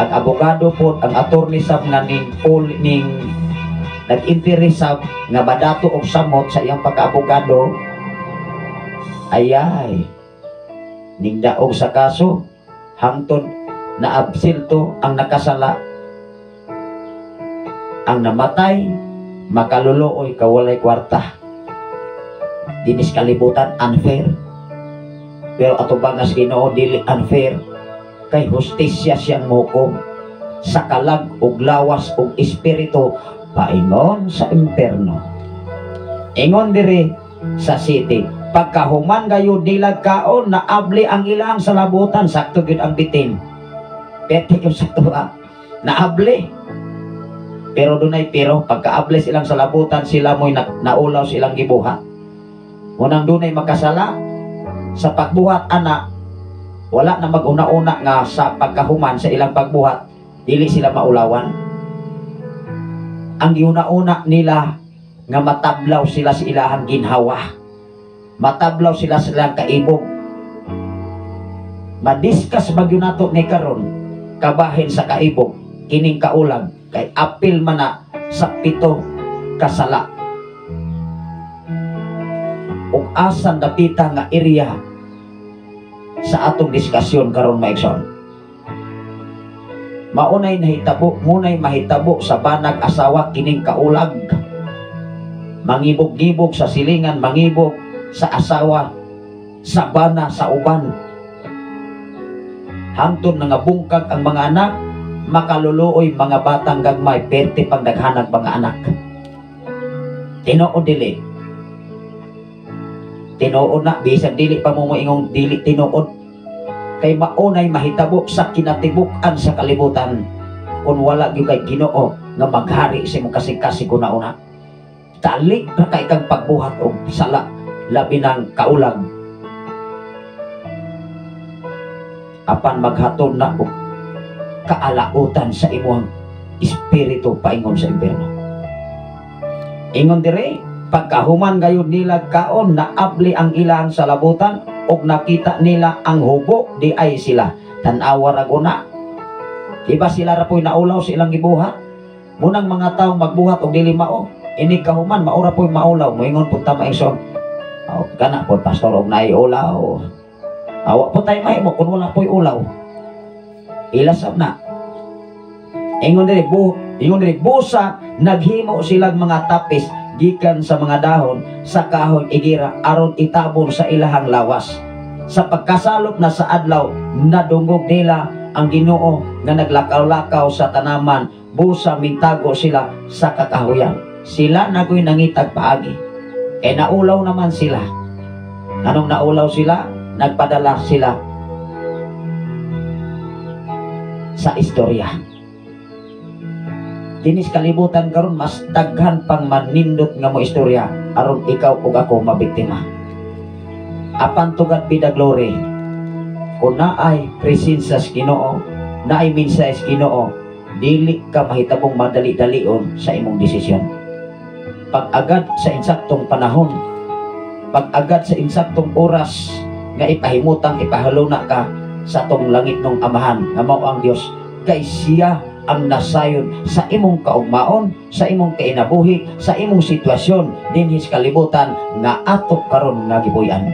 Ang abogado po, ang attorney sab nga ning ul ning nag-interes sab nga badato og samot sa iyang pagka-abogado, ayay ning daog sa kaso hangtod na absilto ang nakasala. Ang namatay makaluluoy kawalay kwarta. Dinis kalibutan unfair, pero ato bangas Ginoo dili unfair kay hustisya siyang mohukom sa kalag ug lawas ug espiritu paingon sa imperno. Ingon diri sa city, pagkahuman gayud nilag kaon, naabli ang ilang salabutan. Sakto gyud ang bitin. Pwede yung sakto ah. Naabli. Pero dunay pero, pagkaabli silang salabutan, sila mo'y naulaw silang gibuhat. Unang dunay makasala sa pagbuhat ana, wala na mag-una-una nga sa pagkahuman sa ilang pagbuhat, dili sila maulawan. Ang giuna-una nila nga matablaw sila sa ilahang ginhawa. Matablaw sila sa ilang kaibog. Madiskas bagyo nato ni karon kabahin sa kaibog kining kaulag kay apil man na sa pito kasala. Ug asan dapita nga area sa atong diskusyon karon, maigsoon? Maunay nahitabo, munay mahitabo sa banag asawa kining kaulag. Mangibog-gibog sa silingan, mangibog sa asawa. Sa bana sa uban. Hangtod nga bungkag ang mga anak, makaluluoy mga batang gagmay, perti pang daghanag mga anak. Tinuod dili? Tinuod na, bisag dili pa mo moingong dili tinuod. Kay maunay mahitabo sa kinatibuk-an sa kalibutan kung wala gyud kay Ginoo nga maghari sa imong kasing-kasing una-una. Dali ra kay kang pagbuhat og sala, labi ng kaulag. Apan maghatod na og kaalautan sa imong espiritu paingon sa impierno. Ingon dire, pagkahuman gayud nila kaon, naabli ang ilang salabutan og nakita nila ang hubo, di ay sila tan-awa ra guna. Diba sila ra po'y naulaw sa ilang gibuhat? Munang mga tawo magbuhat og dili mao, ini kahuman maura po'y maulaw. Moingon pud ta maigsoon, oh, kana pod pastor og naay ulaw. Awa po tayo mahimo kung wala po'y ulaw. Ilasab na. Ingon diri, busa naghimo silang mga tapis gikan sa mga dahon sa kahoy igira aron itabon sa ilahang lawas. Sa pagkasalop na sa adlaw, nadungog nila ang Ginoo nga naglakaw-lakaw sa tanaman, busa mintago sila sa kakahuyan. Sila nagoy nangitag paagi. E naulaw naman sila. Anong naulaw sila? Nagpadala sila sa istorya. Dinis kalibutan karon mas daghan pang manindot nga mo istorya aron ikaw ug ako mabiktima. Apan to God be the glory. Kung naay presensya sa Ginoo, naay mensahe sa Ginoo, dili ka mahitabong madali-dalion sa imong desisyon. Pag-agad sa insaktong panahon, pag-agad sa insaktong oras nga ipahimutang ipahaluna ka sa tong langit ng Amahan nga mao ang Dios, kay siya ang nasayod sa imong kaugmaon, sa imong kainabuhi, sa imong sitwasyon dinhi sa kalibutan nga ato karon nga gibuy-an.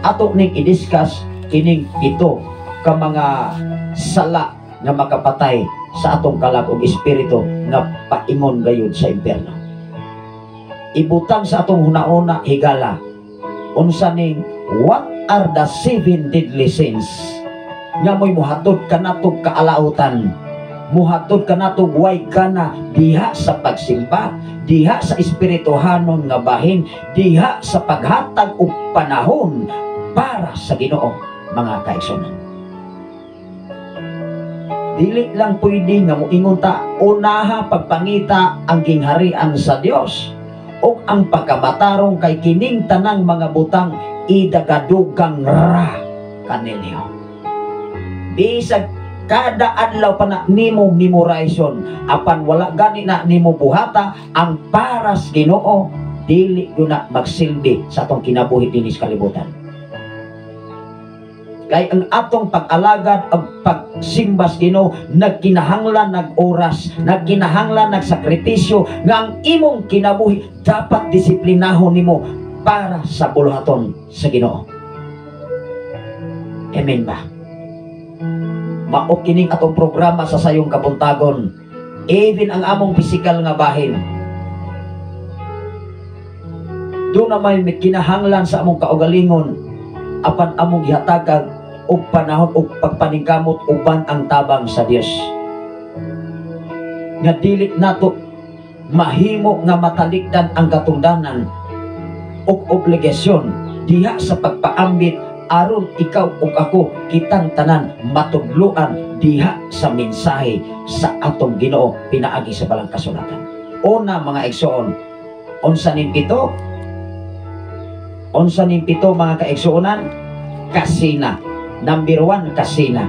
Ato ning i-discuss kining ito ka mga sala nga makapatay sa atong kalag og espiritu nga paingon gayud sa impierno. Ibutang sa atong hunauna higala unsa ning what are the 7 deadly sins nga mo'y muhatod kanatog kaalautan, muhatod kanatog way kana diha sa pagsimba, diha sa espirituhanon nga bahin, diha sa paghatag og panahon para sa Ginoo, mga kaigsunan. Dili lang pwede nga moingon ta unaha pagpangita ang gingharian sa Dios ug ang pagkamatarong, kay kining tanang mga butang idagadugang ra kaninyo. Bisag kada adlaw pa na nimo memorization, apan wala gani na nimo buhata ang paras Ginoo, dili gyud na magsilbi sa atong kinabuhi dinhi sa kalibutan. Kay ang atong pag-alagad ug pagsimba sa Ginoo nagkinahanglan nag oras, nagkinahanglan nagsakripisyo nga ang imong kinabuhi dapat disiplinahon nimo para sa buluhaton sa Ginoo. Amen ba? Mao kining atong programa sa sayong kabuntagon, even ang among pisikal nga bahin, doon na may kinahanglan sa among kaugalingon, apan among gihatagan og panahon og pagpaningkamot uban ang tabang sa Dios. Nga dili nato mahimo nga matalikdan ang katungdanan og obligasyon diha sa pagpaambit aron ikaw ug ako kitang tanan matudloan diha sa mensahe sa atong Ginoo pinaagi sa balang kasulatan. Una mga igsoon, unsa ning pito? Unsa ning pito mga kaigsuonan? Kasina. Number 1, kasina.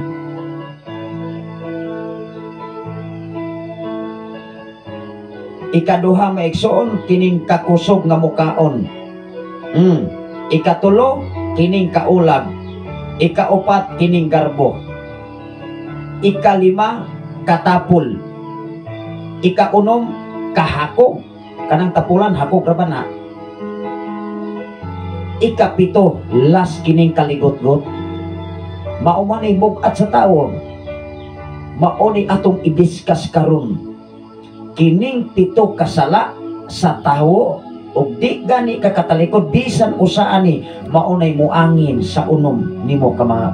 Ikaduha mga igsoon, kining kakusog nga mukaon. Ikatulo, kining kaulag. Ikaupat, kining garbo. Ikalima, katapul. Ikaunom, kahakog. Kanang tapulan, hakog ra ba na? Ikapito, las kining kaligot-got. Mao man ay bug-at sa tawo. Mao ni atong i-discuss karon. Kining pito kasala sa tawo Ug di gani ka katalikod bisan usa ani maunay muangin sa unom nimo ka mga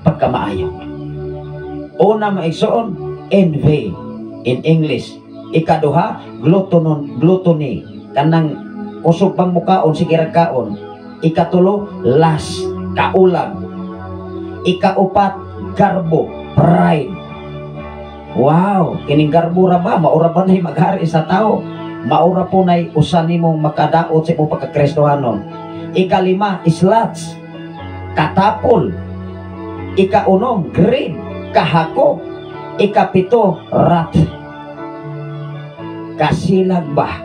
pagkamaayo. Una, mga igsoon, envy in English. Ikaduha, glutonon, gluttony, kanang kusog pang mukaon, sige rag kaon. Ikatulo, lust, kaulag. Ikaupat, garbo, pride. Wow, kining garbo ra ba, maura ba na'y maghari sa tao? Maura po na'y usa nimong makadaot sa imong pagkakristohanon. Ikalima, sloth, katapol. Ikaunom, greed, kahakog. Ikapito, wrath, kasilag ba?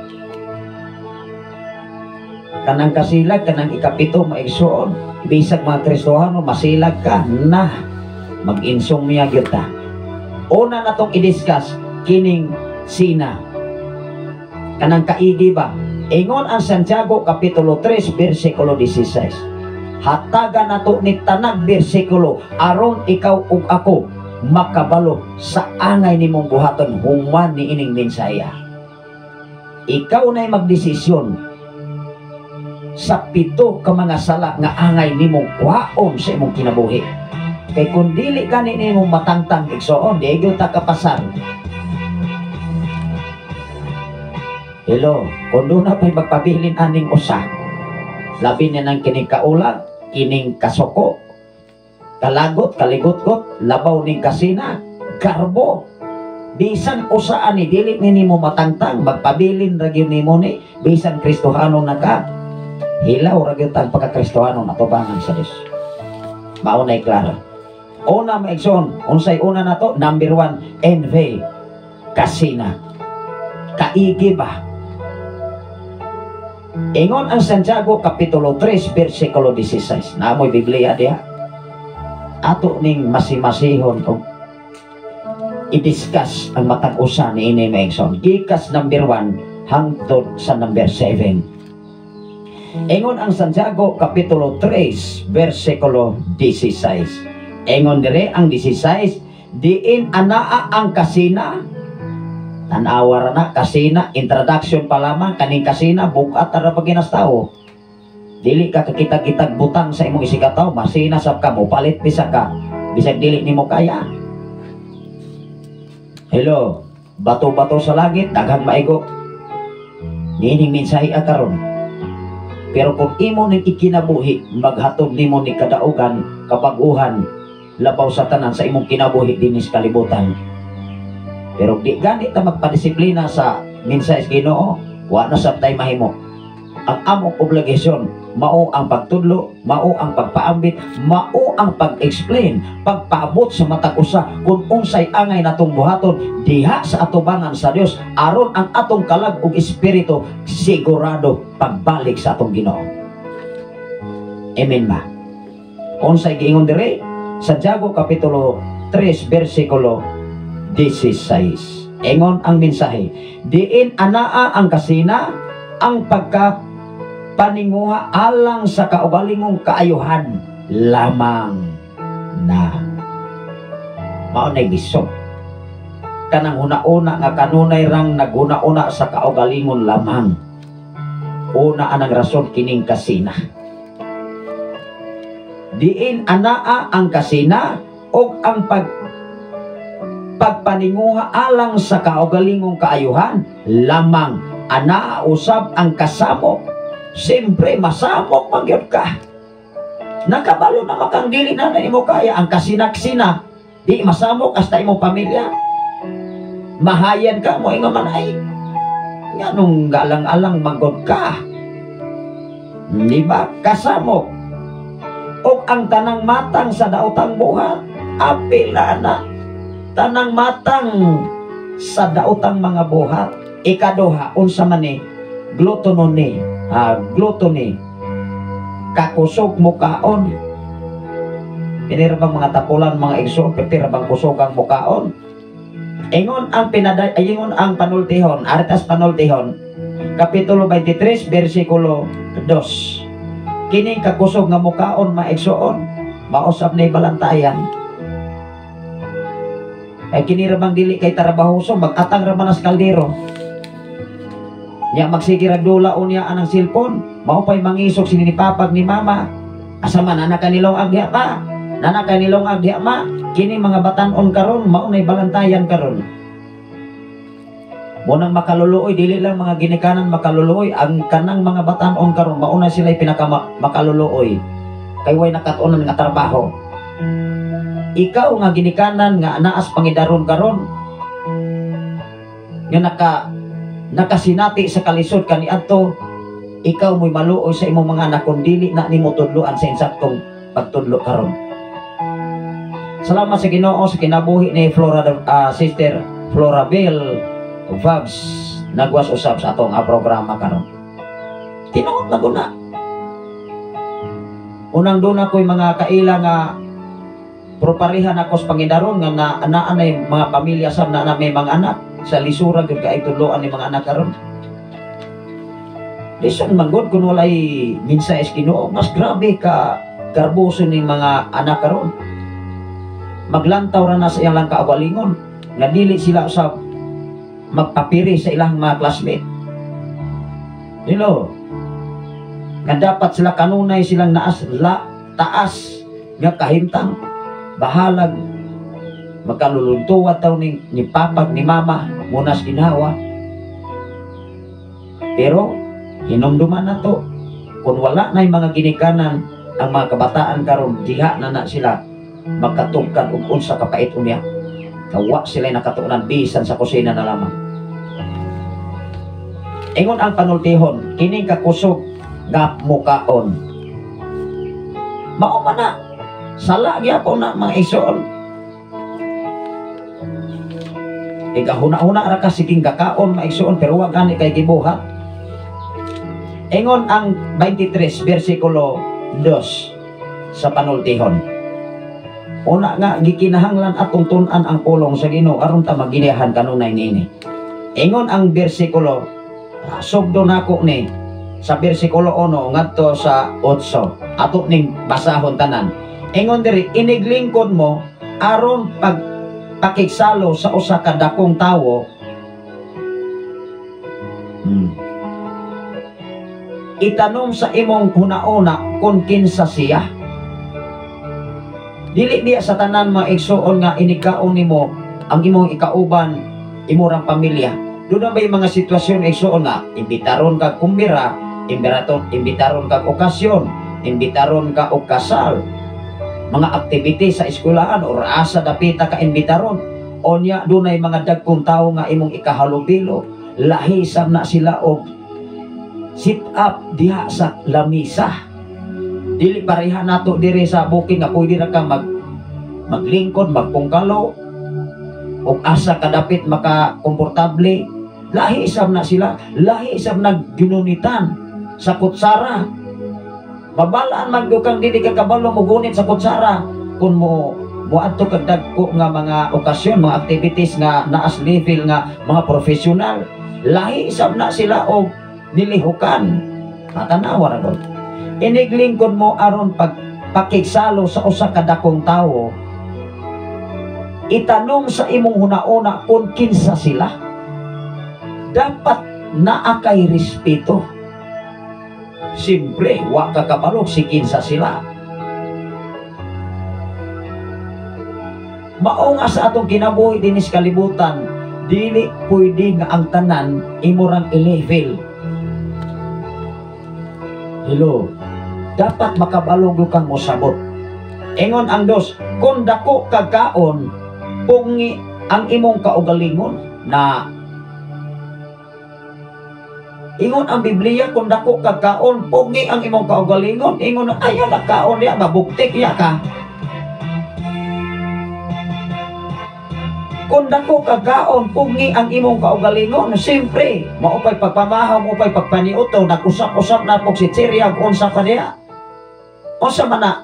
Kanang kasilag, kanang ikapito, maigsoon. Bisag mga Kristohano, masilag ka na. Mag-insomnia gyud ta. Una na tong i-discuss, kining sina. Kanang kaigi ba? Ingon ang Santiago Kapitulo 3, versikulo 16. Hatagan nato ni tanag bersikulo aron ikaw ug ako makabalo sa angay nimong buhaton human ni ining mensaya. Ikaw na'y magdesisyon sa pito ka mga sala nga angay nimong kuhaon sa imong kinabuhi. Kay kung dili gani nimo matangtang, igsoon, di gyud ta kapasar. Hello, kung doon na pa'y magpabilin aning usa, labi niya ng kining kaulag, kining kasoko, kalagot, kaligot-got, labaw ning kasina, garbo. Bisan usa ani dili ni nimo matangtang, magpabilin ra gyud nimo ni, bisan Kristohano na ka, hilaw ra gyud tang pagkakristohano natubangan sa Dios. Mao nay klaro. Una, maigsoon, unsay una nato? Number 1, envy, kasina. Kaigi ba? Ingon ang Santiago Kapitulo 3, versikulo 16. Naamoy Biblia diha. Ato ning masimasihon og i-discuss ang matag usa ni ini, maigsoon. Gikas number 1 hangtod sa number 7. Ingon ang Santiago Kapitulo 3, versikulo 16. Ingon dire ang 16, diin anaa ang kasina. Tanawa ra na, kasina, introduction pa lamang, kaning kasina, bukat ra pag tao. Dili ka kakita-kitag butang sa imong isikataw, masina sab ka, mopalit bisa ka, bisag dili nimo kaya. Hello, bato-bato sa langit, daghang maigo. Niining mensahe karon. Pero kung imo ning ikinabuhi, maghatod nimo ni kadaugan, kabaguhan, labaw sa tanan sa imong kinabuhi dinis kalibutan. Pero di gani ta magpadisiplina sa mensahe sa Ginoo, wa na sab tay mahimo. Ang among obligasyon mao ang pagtudlo, mao ang pagpaambit, mao ang pag-explain, pagpaabot sa matag usa kung unsay angay natong buhaton diha sa atubangan sa Dios aron ang atong kalag ug espiritu sigurado pagbalik sa atong Ginoo. Amen ba? Unsay giingon dire? Santiago Kapitulo 3 versikulo 16. Ingon ang mensahe, diin anaa ang kasina, ang pagka paninguha alang sa kaugalingong kaayuhan lamang na. Mao nay bisog. Kanang huna-una nga kanunay rang naghuna-una sa kaugalingon lamang. Una anang rason kining kasina. Diin anaa ang kasina og ang pagpaninguha alang sa kaugalingong kaayuhan lamang anaa usab ang kasamok. Siyempre masamok man gyud ka. Nakabalo na makang dili na na imo kaya ang kasinaksina, di masamok hasta imong pamilya. Mahayan ka mo ingon man ay nganong galang-alang manggod ka. Di ba? Kasamok. Og ang tanang matang sa daotang buhat, apil na na. Tanang matang sa daotang mga buhat. Ikaduha, unsa man ni gluttony, gluttony. Kakusog mukaon. Pinira bang mga tapulan mga igsoon, pinira bang kusog ang mukaon? Ingon ang pinaday, ingon ang panultihon, Aritas panultihon, Kapitulo 23, versikulo 2. Kining kakusog nga mukaon maigsoon, mausap na balantayan. Ay kini ra bang dili kay trabahoso, mag-atang ra man as kaldero. Nya magsige rag dula unya anang cellphone, mao pay mangisog sini ni papa ni mama. Asa man ana kanilong agya pa? Nana kanilong agya ma? Kini mga batan-on karon mao nay balantayan karon. Munang makaluluoy, dili lang mga ginikanan makaluluoy, ang kanang mga batan-on karon mao na sila pinaka makaluluoy. Kay way nakat-onan nga trabaho. Ikaw nga ginikanan nga naas pangidaron karon nga nakasinati sa kalisod kaniadto, ikaw mo'y maluoy sa imong mga anak kung dili na nimo tudloan sa insaktong pagtudlo karon. Salamat sa Ginoo sa kinabuhi ni Flora, Sister Flora Bell Vabs nagwas usab sa atong programa karon. Tinuod na guna. Unang duna ko'y mga kaila nga proparehan ako sa pangidaron nga naa nay mga pamilya sab na may mga anak sa lisura gyud kay tudloan ni mga anak karon. Lison man gud kun walay mensahe sa Ginoo, mas grabe ka garboso ning mga anak karon. Maglantaw ra na sa ilang kaugalingon nga dili sila usab magpapiri sa ilang mga classmate. Hello. Nga dapat sila kanunay silang naas la taas nga kahimtang bahalag makaluluntuwa taw ni papag ni mama munas ginawa. Pero hinumduman na to, kung wala na mga ginikanan ang mga kabataan karon, diha na na sila makatugkan og unsa kapait unya. Kawa sila nakatuonan bisan sa kusina na lamang. Ingon ang panultihon, kining kakusog nga mukaon. Mao man na sala gyapon na mga igsoon. Igahuna-huna ra ka siging kakaon mga igsoon, pero wa gani kay gibuhat. Ingon ang 23 bersikulo 2 sa panultihon. Una nga gikinahanglan atong tun-an ang pulong sa Ginoo aron ta maginihan kanunay niini. Ingon ang bersikulo, sugdo nako ni sa bersikulo 1 ngadto sa 8. Ato ning basahon tanan. Ingon diri, iniglingkod mo aron pagpakigsalo sa usa ka dakong tawo. Itanom sa imong hunauna kung kinsa siya. Dili biya sa tanan mga igsoon nga inikaon nimo ang imong ikauban, imong pamilya. Doon na ba yung mga sitwasyon igsoon nga imbitaron ka kumbira, imbitaron ka okasyon, imbitaron ka og kasal, mga activity sa eskwelahan or asa dapita ka imbitaron. Onya dunay mga dagkong tawo nga imong ikahalubilo, lahisam na sila og sit up diha sa lamisa. Dili pareha nato diri sa bukid nga pwede ra kang maglingkod, magpungkalo og asa kadapit makakomportable. Lahi isab na sila, lahi isab nagginunitan sa kutsara. Mabalaan man gyud kang dili ka kabalo mogunit sa kutsara kung mo moadto kag dagko nga mga okasyon, mga activities nga naas level nga mga profesional. Lahi isab na sila og nilihukan. Matanawa ra gud. Iniglingkod mo aron pagpakigsalo sa usa ka dakong tawo. Itanom sa imong hunauna kung kinsa sila. Dapat naa kay respeto. Siyempre, wa ka kabalo si kinsa sila. Mao nga sa atong kinabuhi dinis kalibutan, dili pwede nga ang tanan imurang i-level. Hello. Dapat makabalo gyud kang mosabot. Ingon ang dos, kung dako kag kaon, pungi ang imong kaugalingon na. Ingon ang Biblia, kung dako kag kaon, pungi ang imong kaugalingon. Ingon, ayaw na kaon niya, mabuktik niya ka. Kung dako kag kaon, pungi ang imong kaugalingon. Siyempre, maupay pagpamahaw, maupay pagpaniuto, nag-usap-usap na po si Chiriag, unsa pa niya. Unsa man na,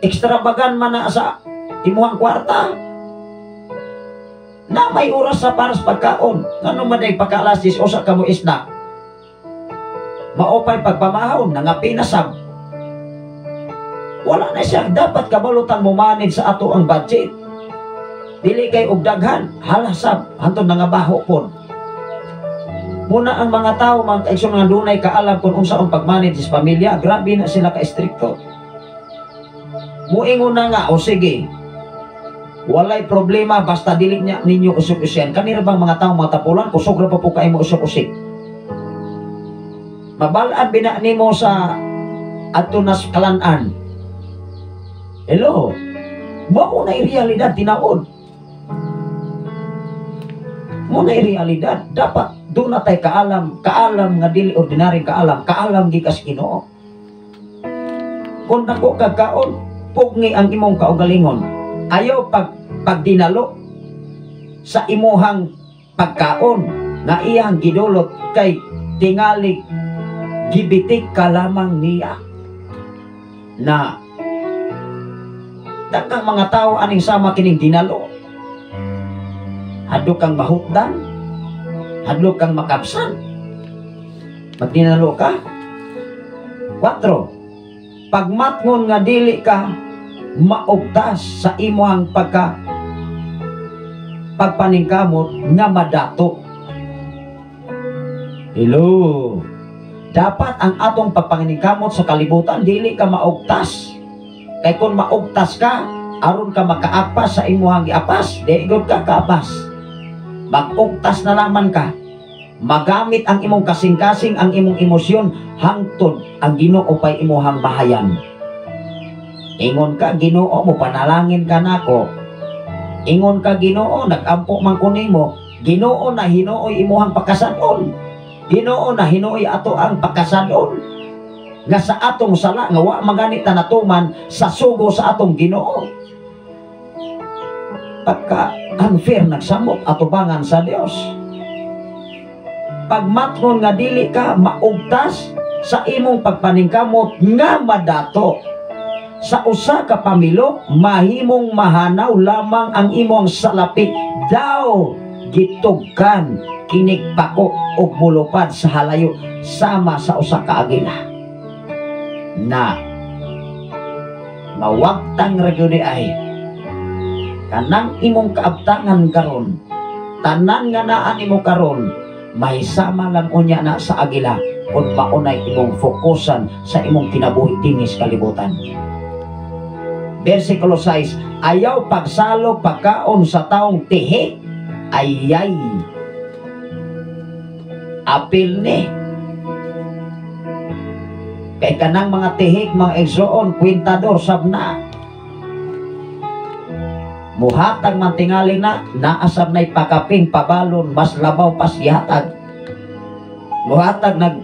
extravagan man na sa imuhang kwarta. Na may oras sa para sa pagkaon. Ngano man ay pagkaalas 10, usa ka mo isna. Maupay pagpamahaw, nangapinasab. Wala na siya. Dapat kabalutan mo manage sa ato ang budget. Dili kay og daghan, halasab, hantod nangabaho pod. Muna ang mga tao, mga kaigsoon, nga dunay kaalam kung unsa ang pag-manage sa pamilya, grabe na sila ka-estrikto. Muingon na nga, o sige, walay problema basta dili niya ninyo usik-usikan. Kanira bang mga tao, mga tapulan, kusog ra pa po kayo mo usik-usik. Mabalaan bina nimo sa adto nas kalanan. Hello? Mao na realidad tinaod. Mao na realidad. Dapat doon na tay kaalam, kaalam nga dili ordinary kaalam, kaalam gikas Ginoo. Kung dako kag kaon, pugni ang imong kaugalingon. Ayaw pagdinalo sa imuhang pagkaon nga iyang gidulot kay tingali gibitik ka lamang niya. Na daghang mga tao aning sama kining dinalo. Hadlok kang mahutdan, hadlok kang makabsan. Magdinalo ka. 4. Pagmatngon nga dili ka maugtas sa imuhang pagpaningkamot nga madato. Hello. Dapat ang atong pagpaningkamot sa kalibutan dili ka maugtas. Kay kung maugtas ka, aron ka makaapas sa imuhang giapas, di gud ka kaapas. Magugtas na laman ka. Magamit ang imong kasing-kasing, ang imong emosyon, hangtod ang Ginoo pay imuhang bahayan. Ingon ka, Ginoo, mo panalangin ka nako. Ingon ka, Ginoo, nagampo man ko nimo. Ginoo na hinuoy imuhang pagkasadon. Ginoo na hinuoy ato ang pagkasadon. Nga sa atong sala, nga wa magani ta natuman sa sugo sa atong Ginoo. Pagka unfair nagsamot atubangan sa Dios. Pagmatngon nga dili ka maugtas sa imong pagpaningkamot nga madato. Sa usa ka pamilok, mahimong mahanaw lamang ang imong salapi daw gitugkan kinig pako og mulupad sa halayo sama sa usa ka agila. Na mawagtang ra gyud ay kanang imong kaabtangan karon, tanan nga naa nimo karon, may sama lang unya na sa agila kung maunay imong fokusan sa imong kinabuhi dinhi sa kalibutan. Versikulo 6, ayaw pagsalo pagkaon sa taong tihi, ayay. Apil ni. Kay kanang mga tihik, mga igsoon, kwintador, sabna. Muhatag man tingali na, naasab na'y pakaping, pabalon, mas labaw pas gihatag. Muhatag nag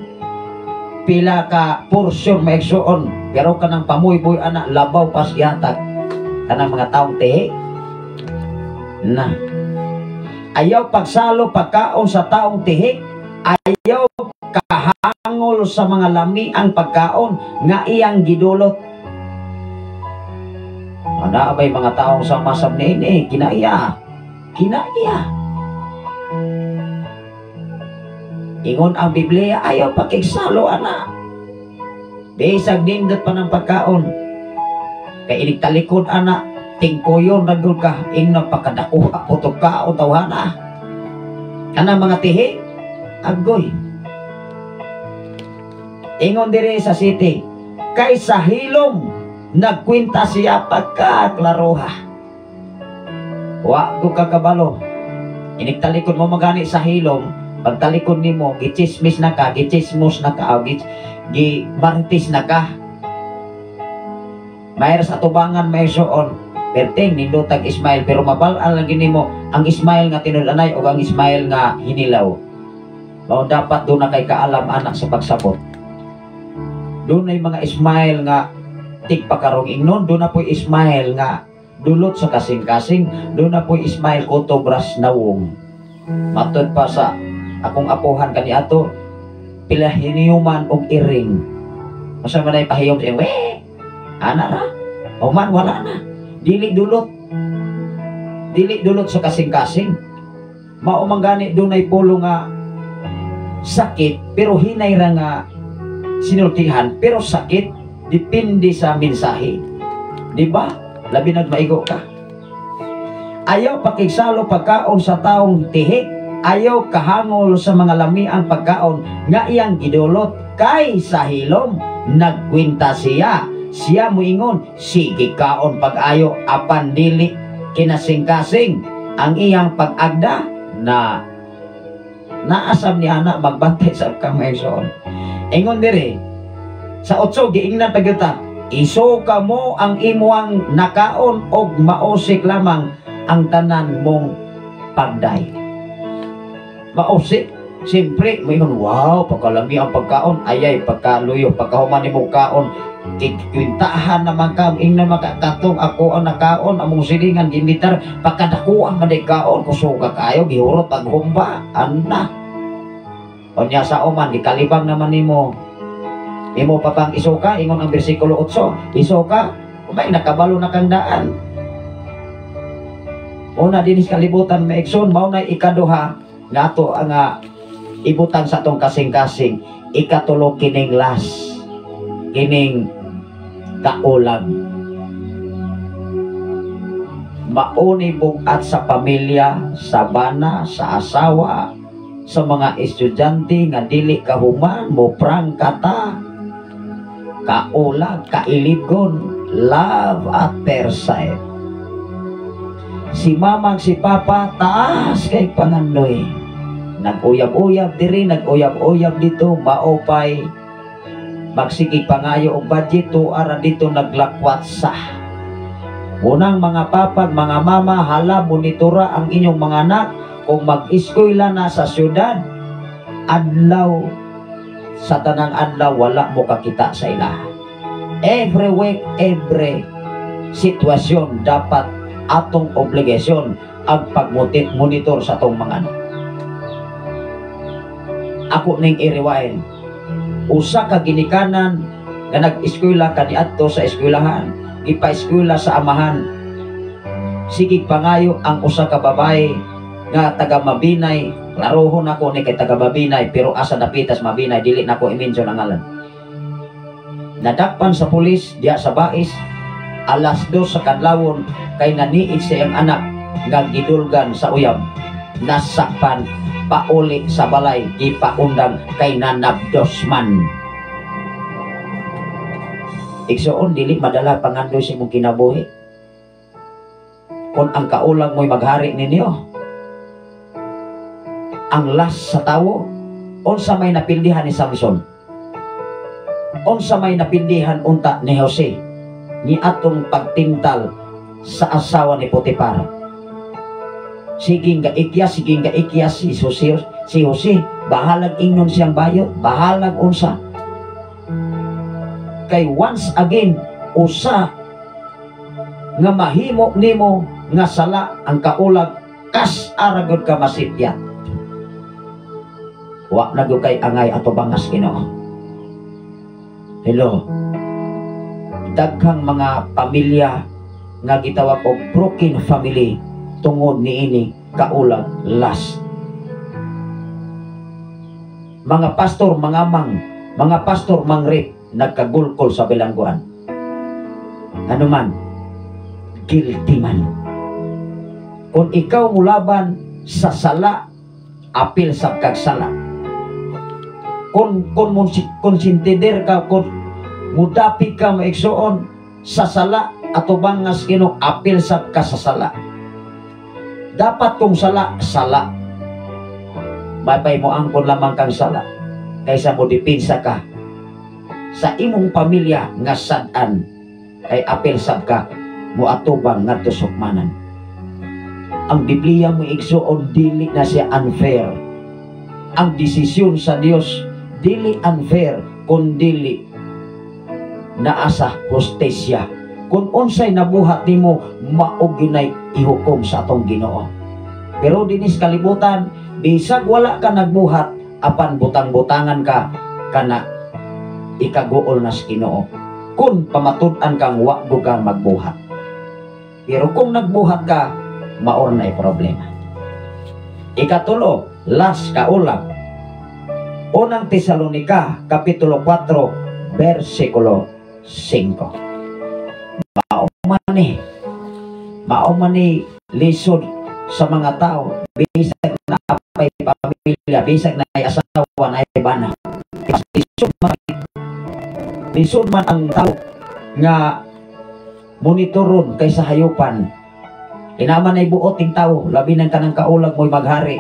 pila ka porsyon maigsoon, pero kanang pamuyboy ana labaw pas gihatag. Kanang mga taong tihi. Na. Ayaw pagsalo pagkaon sa taong tihik, ayaw kahangol sa mga lami ang pagkaon nga iyang gidulot. Ana bay mga taong sa masab niini, kinaiya. Kinaiya. Ingon ang Biblia, ayaw pakigsalo ana. Bisag nindot pa ng pagkaon. Kay inig talikod ana, tingkoyon ra gyud ka, ingna pagkadakuha putok kaon tawhana. Ana mga tihi, agoy. Ingon diri sa city, kay sa hilom nagkwenta siya pagkaklaroha. Wa ko kakabalo. Inigtalikod mo magani sa hilom, pagtalikod nimo gichismis na ka, gichismos na ka, gimartis na ka. Mayroon sa tubangan may soon. Perting nindotag Ismail, pero mabal-an lang gini mo ang Ismail nga tinud-anay o ang Ismail nga hinilaw. Mao dapat doon na kay kaalam anak sa pagsabot. Doon ay mga Ismail nga tigpakarong ingnon, doon na po'y Ismail nga dulot sa kasing-kasing, doon na po'y Ismail kotobras nawong. Matod pa sa akong apuhan kaniato, pila hiniyuman og iring. Masa man ay pahiyom siya, weh, ana ra, o man wala na. Dili dulot. Dili dulot sa kasing-kasing. Mao man gani dunay pulo nga sakit, pero hinay ra nga sinultihan, pero sakit depende sa mensahe. Di ba? Labi nagmaigo ka. Ayaw pakigsalo pagkaon sa taong tihik, Ayaw kahangol sa mga lamiang pagkaon nga iyang gidulot kay sa hilom nagkwenta siya. Siya muingon, sige kaon pag-ayo apan dili kinasing-kasing ang iyang pag-agda na naasam ni ana magbantay sa kang maigsoon. Ingon diri sa 8, giingnan pa gyud ta, isuka mo ang imuang nakaon og mausik lamang ang tanan mong pagday. Mausik. Siyempre, moingon, "Wow, pagkalami ang pagkaon." Ayay, pagkaluyo, pagkahuman nimo kaon, kikwintahan naman ka, ingnan man ka, "Katong ako ang nakaon, among silingan, gimitar, pagkadakuan man day kaon, kusuga kayo, gihurot paghumba," ana. Unya sa uman, gikalibang naman nimo. Imo pa pang isuka, ingon ang bersikulo 8, isuka, kumay nakabalo na kang daan. Una dinis kalibutan, maigsoon, mao na ikaduha nga ato ang ibutang sa atong kasing-kasing. Ikatulo, kining last, kining kaulag. Mauni bugat sa pamilya, sa bana, sa asawa, sa mga estudyante nga dili kahuman, mo prangkata, kaulag, kailibgon, love at first sight. Si mamang, si papa, taas kay pangandoy. Nag-uyab-uyab diri, nag-uyab-uyab dito, maupay magsigig pangayo og budget to ara dito naglakwat sa. Unang mga papag, mga mama, hala, monitora ang inyong mga anak kung mag-eskwela na sa syudad, adlaw sa tanang adlaw wala mo kakita sa ila. Every week, every sitwasyon, dapat atong obligasyon ang pag-monitor sa atong mga anak. Ako ning i-rewind. Usa ka ginikanan nga nag-eskwela kaniadto sa eskwelahan, gipa-eskwela sa amahan. Sige pangayo ang usa ka babae nga taga Mabinay, klarohon ako ni kay taga Mabinay, pero asa dapitas Mabinay dili nako i-mention ang ngalan. Nadakpan sa pulis diya sa Bais alas 2 sa kadlawon kay naniid sa iyang anak nga gidulgan sa uyab. Nasakpan, pauli sa balay, gipaundang kay nanabdos man. Igsoon, dili madala pangandoy sa imong kinabuhi. Kung ang kaulang mo'y maghari ninyo, ang last sa tawo, unsa may napildihan ni Samson? Unsa may napildihan unta ni Jose ni atong pagtintal sa asawa ni Potifar? Sige nga ikyas si Jose, si Jose, bahalag ingnon siyang bayo, bahalag unsa. Kay once again, usa nga mahimo nimo nga sala ang kaulag, kas aragod ka masipyat. Wa na gyud kay angay ato bangas Ginoo. Hello. Daghang mga pamilya nga gitawag og broken family tungod niini kaulag, lust. Mga pastor, mga mang, mga pastor mang-rape, nagkagulkol sa bilangguan. Ano man, guilty man. Kung ikaw mulaban sa sala, apil sa kag sala. Kung konsintider ka, kung mudapi ka, maigsoon, sa sala, atubang nga Ginoo, apil sa ka sa sala. Dapat kung sala, sala. Mapay mo angkon lamang kang sala kaysa mo depensa ka sa imong pamilya nga sad-an kay apil sab ka mo atubang ngadto sa hukmanan. Ang Biblia mo, igsuon, dili na siya unfair. Ang desisyon sa Dios dili unfair kun dili naa sa hustisya. Kung unsay nabuhat nimo, mao gyunay ihukom sa atong Ginoo. Pero dinis kalibutan, bisag wala ka nagbuhat, apan butang-butangan ka, kana ikaguol na sa Ginoo. Kung pamatud-an kang wa ka magbuhat. Pero kung nagbuhat ka, maor na problema. Ikatulo, last kaulag. Unang Tesalonika, Kapitulo 4, versikulo 5. Mao man ni lisod. Sa mga tao, bisag naa pay pamilya, bisag naay asawa, naay bana. Lisod man ang tao nga monitoron kaysa hayupan. Inaman ay buot ting tao, labi ng kanang kaulag mo'y maghari.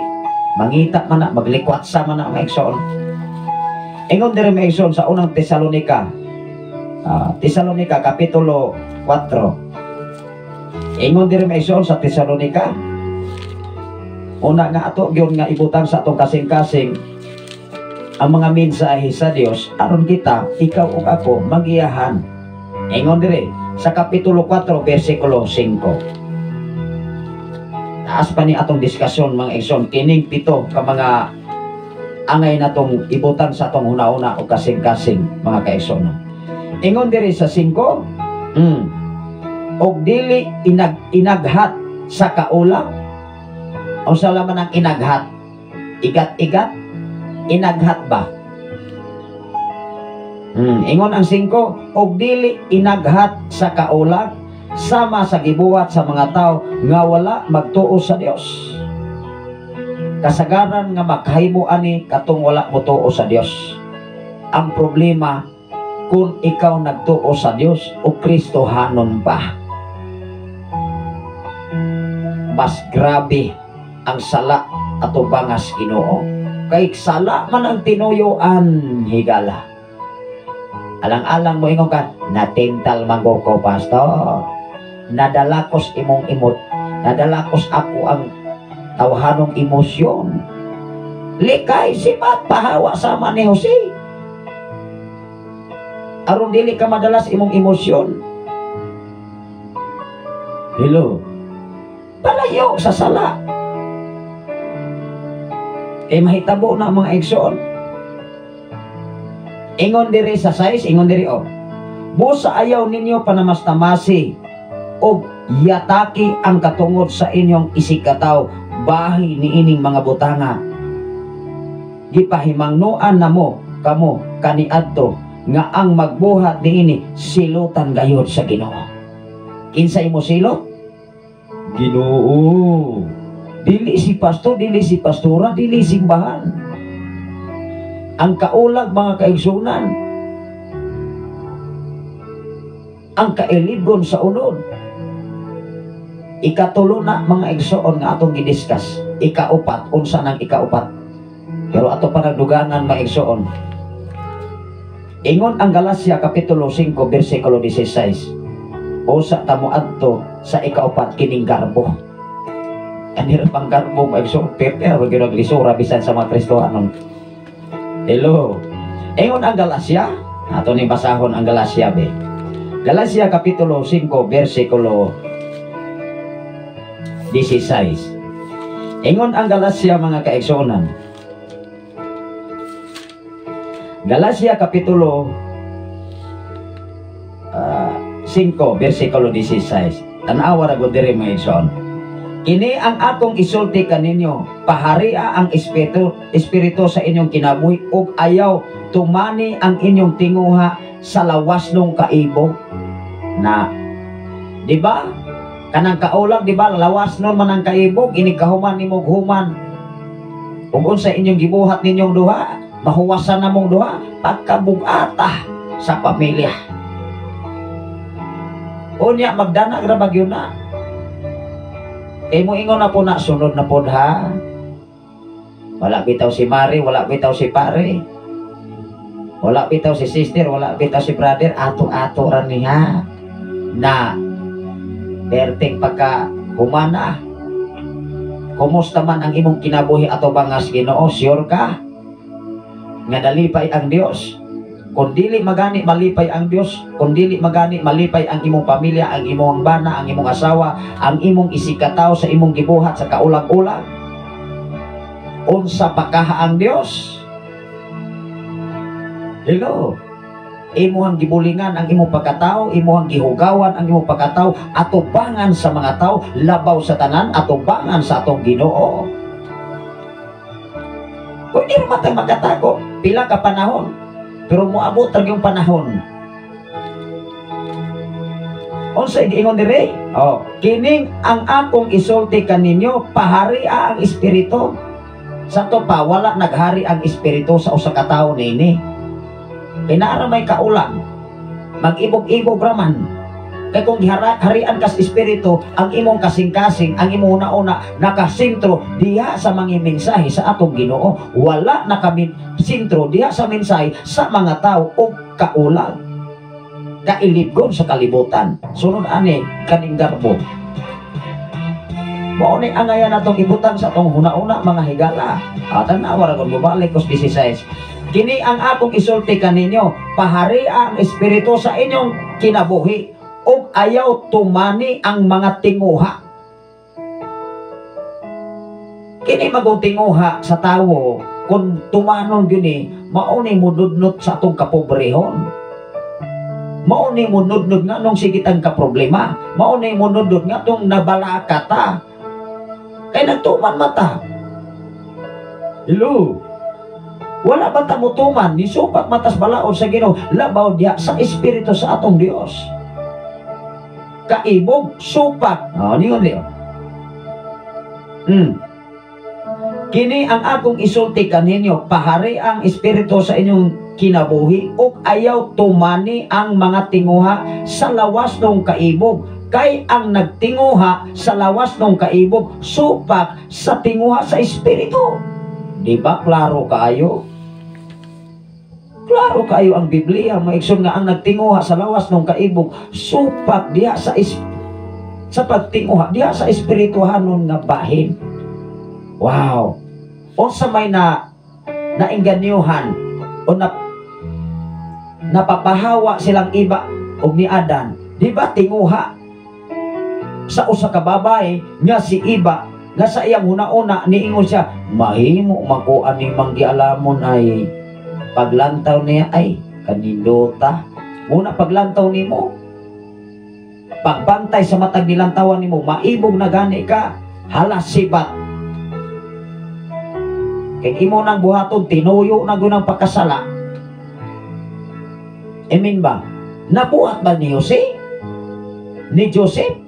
Mangita man na, maglikwat sa man na, mga igsoon. Ingon diri, mga igsoon, sa Unang Tesalonika. Tesalonika Kapitulo 4. Ingon diri, mga igsoon, sa Tesalonika. Una nga ato gyud nga ibutang sa atong kasing-kasing ang mga mensahe sa Dios aron kita, ikaw ug ako, magiyahan. Ingon diri sa Kapitulo 4 bersikulo 5. Taas pa ni atong diskusyon, mga igsoon, kining pito ka mga angay natong ibutang sa atong huna-huna o kasing-kasing, mga kaigsoon. Ingon diri sa 5, og dili inaghat sa kaulag. Unsa laman ang inaghat? Igat-igat? Inaghat ba? Ingon ang 5, og dili inaghat sa kaulag sama sa gibuhat sa mga tao nga wala magtuo sa Dios. Kasagaran nga makahimo ani katong wala motuo sa Dios. Ang problema kung ikaw nagtuo sa Dios o Kristohanon pa. Mas grabe ang sala atubangas Ginoo. Kay sala man ang tinuyoan, higala. Alang-alang mo ingon ka, "Natintal man ko, pastor. Nadala kos imong imot. Nadala kos ako ang tawhanong emosyon." Likay, sipat, pahawa sama ni Jose. Aron dili ka madalas imong emosyon. Hello. Palayo sa sala. Kay mahitabo na, mga igsoon. Ingon diri sa 6, ingon diri oh. "Busa ayaw ninyo panamastamasi og yataki ang katungod sa inyong isigkatawo bahin niining mga butanga. Gipahimangnoan namo kamo kaniadto nga ang magbuhat niini silutan gayod sa Ginoo." Kinsa imo silot? Ginoo. Dili si pastor, dili si pastora, dili simbahan. Ang kaulag, mga kaigsunan, ang kailibgon sa unod. Ikatulo na, mga igsoon, nga atong gidiscuss. Ikaupat, unsa nang ikaupat? Pero ato pa nagdugangan, mga igsoon. Ingon ang Galacia Kapitulo 5 bersikulo 16. Usa ta mo adto sa ikaupat, kining garbo. Anira pang garbo, mga igsoon, pero gyud naglisura bisan sa mga Kristohanon. Hello. Ingon ang Galacia, ato ning basahon ang Galacia be. Galacia Kapitulo 5 bersikulo 16. Ingon ang Galacia, mga kaigsuonan. Galacia Kapitulo 5 bersikulo 16. Tan-awa ra gud diri, mga igsoon. "Kini ang akong isulti kaninyo, paharia ang espiritu sa inyong kinabuhi ug ayaw tumani ang inyong tinguha sa lawas nung kaibog." Na, di ba? Kanang kaulag, di ba? Lawas nun man ang kaibog, inig kahuman nimong human. Ug unsa inyong gibuhat ninyong duha, mahuwasan na mong duha, pagkabugata sa pamilya. Unya, magdana ra bagyo na. Kay mo ingon na po na, "Sunod na pod ha. Wala bitaw si Mari, wala bitaw si Pare. Wala bitaw si sister, wala bitaw si brother, ato-ato ra niya." Na, perting pagka humana. Kumusta man ang imong kinabuhi ato bangas Ginoo, sure ka nga nalipay ang Dios? Kung dili magani malipay ang Dios, kung dili magani malipay ang imong pamilya, ang imong bana, ang imong asawa, ang imong isigkatawo sa imong gibuhat sa kaulag-ulag, unsa pa kaha ang Dios? Hello. Imuhang gibulingan ang imong pagkatao, imuhang gihugawan ang imong pagkatao atubangan sa mga tao, labaw sa tanan atubangan sa atong Ginoo. Pwede ra matang magkatago pila ka panahon, pero moabot ra yung panahon. Unsa giingon diri? Oh, kining ang akong isulti kaninyo, pahari ang espiritu. Sa to pa wala naghari ang espiritu sa usa ka tawo nini. Kay naa may kaulang, mag-ibog-ibog raman. Kay kung harian kas espiritu, ang imong kasing-kasing, ang imong una-una nakasentro diha sa mga mensahe sa atong Ginoo. Wala na kami sentro diha sa mensahe sa mga tao o kaulang, kailibgon sa kalibutan. Sunod ani kaning garbo. Mao ni angayan natong ibutang sa atong huna-huna, mga higala. At tanawa ra kung mobalik kos 16. Kini ang akong isulti kaninyo, pahari ang espiritu sa inyong kinabuhi ug ayaw tumani ang mga tinguha. Kini magong tinguha sa tawo, kung tumanon gyud mao ni munudnot sa atong kapobrehon. Mao ni munudnod nga nung sigitang ka problema. Mao ni munudnod nga tong nabalaka ta. Kay nagtuman mata. Hello. Wala ba ta mutuman ni supak matas balaod sa Ginoo labaw diha sa espiritu sa atong Dios. Kaibog supak. Oh, ningon niyo. Kini ang akong isulti kaninyo, pahari ang espiritu sa inyong kinabuhi ug ayaw tumani ang mga tinguha sa lawas ng kaibog. Kay ang nagtinguha sa lawas ng kaibog supak sa tinguha sa espiritu. Di ba klaro kaayo? Klaro kaayo ang Biblia, maigsoon nga ang nagtinguha sa lawas ng kaibog supak diha sa sa pagtinguha diha sa espirituhanon nga bahin. Wow. Unsa may na naingganyuhan o napapahawa silang iba og ni Adan, di ba tinguha sa usa ka babae nga si Iba nga sa iyang huna-una niingon siya, mahimo man ko ani manggialamon ay paglantaw niya ay kanindota. Muna paglantaw nimo, pagbantay sa matag nilantawan nimo, maibog na gani ka, hala sibat. Kay imo nang buhaton, tinuyo na gunang pagkasala. Amen ba? Nabuhat ba ni Jose? Ni Joseph?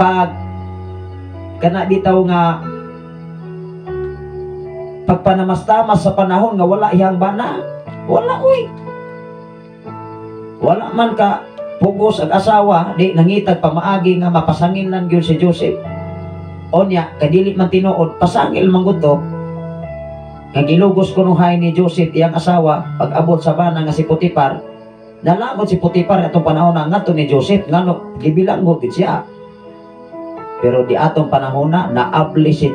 Pag kana bitaw nga pagpanamastamas sa panahon nga wala iyang bana, wala uy. Wala man ka pugos ag asawa, di nangitag pamaagi nga mapasangil lang gyud si Joseph. Onya, kadili man tinuod, pasangil man gud to. Nga gilugos kunuhay ni Joseph iyang asawa pag abot sa bana nga si Potifar. Nalagot si Potifar atong panahon na ngadto ni Joseph ngano gibilanggo gid siya. Pero di atong panahon na naabli si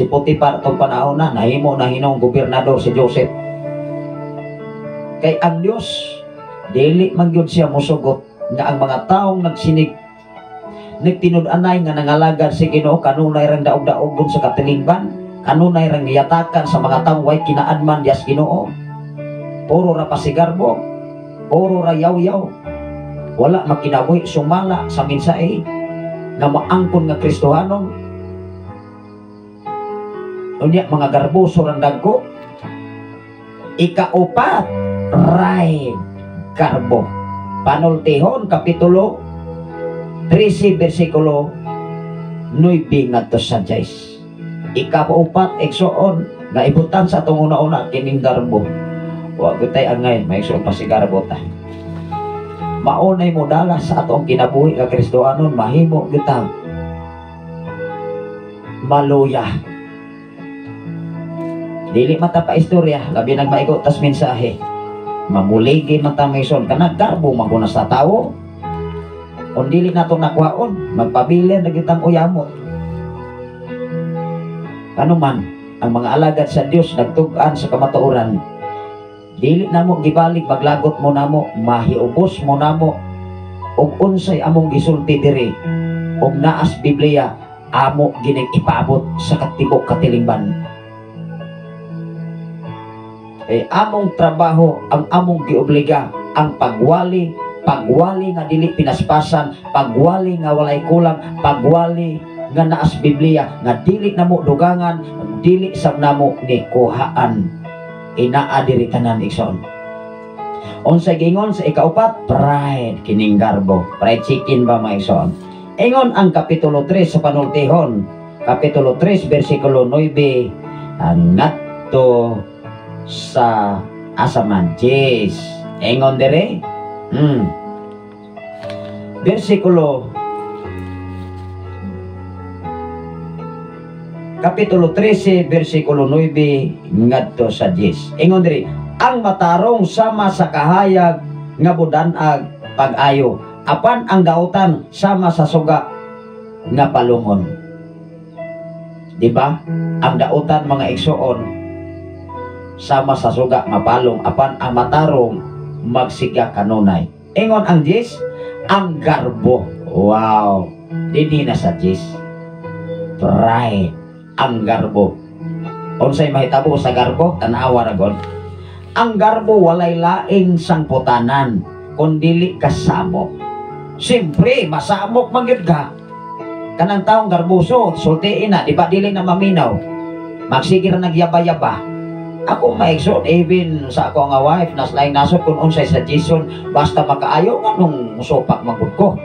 Potifar atong panahon na nahimo na hinong gobernador si Joseph. Kay ang Dios dili man gyud siya mosugot nga ang mga taong nagsinig nagtinud-anay nga nangalagad si Ginoo kanunay rang daog-daogon sa katilingban, kanunay rang giyatakan sa mga taong way kinaadman dias Ginoo. Puro ra pasigarbo, puro ra yaw-yaw. Wala makinabuhi sumala sa mensahe nga maangkon nga Kristohanon. Unya mga garboso rang dagko. Ikaupat, pride, garbo. Panultihon kapitulo 13 versikulo 9 ngadto sa 10. Ikaupat, igsoon nga ibutan sa atong una-una kining garbo. Wa gyud tay angay maigsoon pa si garbo ta. Maunay mo dala sa atong kinabuhi nga Kristohanon, mahimo gyud ta maluya. Dili man ta pa istorya, labi nag maigo tas mensahe. Mamuligi man ta maigsoon kana garbo man guna sa tawo. Kung dili nato nakuhaon, magpabilin na kitang uyamot. Kanuman, ang mga alagad sa Dios nagtug-an sa kamatuoran. Dili namo gibalik, maglagot mo namo, mahiubos mo namo, ug unsay among gisulti diri, ug naas Biblia, amo gining ipaabot sa katibok katilingban. Among trabaho, ang among giobliga, ang pagwali, pagwali nga dili pinaspasan, pagwali nga walay kulang, pagwali nga naas Biblia, nga dili namo dugangan, dili sab namo ni kuhaan. Inaa diri tanan igsoon. Unsay giingon sa ikaupat? Pride, kining garbo. Fried chicken ba, mga igsoon? Ingon ang Kapitulo 3 sa Panultihon, Kapitulo 3 versikulo 9 ngadto sa asaman 10. Ingon dire. Versikulo Kapitulo 13 versikulo 9 ngadto sa 10. Ingon diri, ang matarong sama sa kahayag nga budanag pag-ayo, apan ang dautan sama sa suga nga palungon. Di ba? Ang dautan, mga igsoon, sama sa suga nga palong, apan ang matarong magsiga kanunay. Ingon ang 10, ang garbo. Wow, dinhi na sa 10. Pride, ang garbo. Unsay mahitabo sa garbo? Tan-awa ra god. Ang garbo walay laing sangputanan kun dili kasamok. Siyempre, masamok man gyud ka. Kanang taong garboso, sultiin na, di ba dili na maminaw. Magsige ra nagyaba-yaba. Ako maigsoon, even sa ako nga wife, nas laing nasod kung unsay suggestion, basta makaayo nganong musupak man gud ko.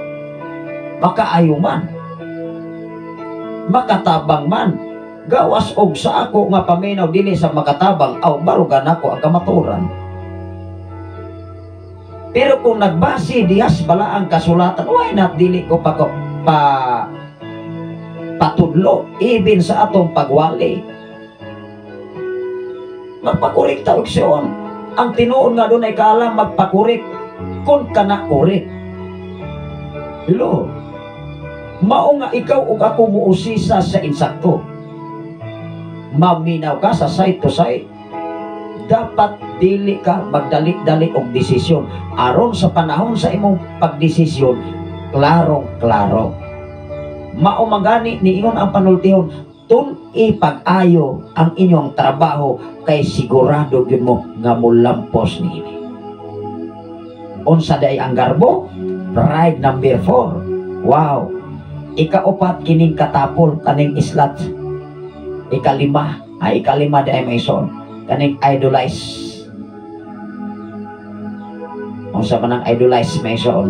Makaayo man. Makatabang man. Gawas og sa ako nga paminaw dili sa makatabang, aw barugan ako ang kamaturan. Pero kung nagbase dihas bala ang kasulatan, why not dili ko pa, pa patudlo even sa atong pagwali. Magpakurik ta og siyon. Ang tinuod nga dunay kaalam magpakurik kun kana kurik. Hello. Mao nga ikaw ug ako muusisa sa insakto. Maminaw ka sa side to side. Dapat dili ka magdali-dali og desisyon. Aron sa panahon sa imong pagdesisyon, klarong-klaro. Mao man gani niingon ang Panultihon, tun-i pag-ayo ang inyong trabaho kay sigurado gyud mo nga molampos niini. Unsa day ang garbo? Pride number 4. Wow. Ikaupat kining katapol kaning islat. Ikalima, ay ikalima day may son kaning idolize. Unsa man ang idolize, may son?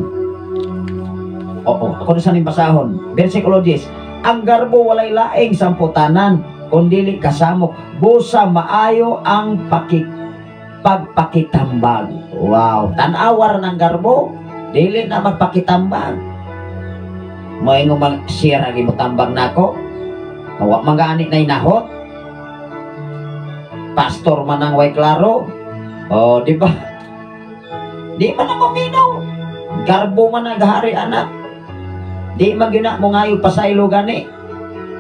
Oo, ako na sa ning basahon. Versikulo 10. Ang garbo walay laing samputanan kun dili kasamok, busa maayo ang pagpakitambag. Wow, tan-awar ng garbo, dili na magpakitambag. Moingon man siya ra gimutambag nako. Wa man gani na inahot. Pastor man ang way klaro. Oh, di ba? Di man ang maminaw. Garbo man ang gahari anak. Di man gyud na mo ngayo pasaylo gani.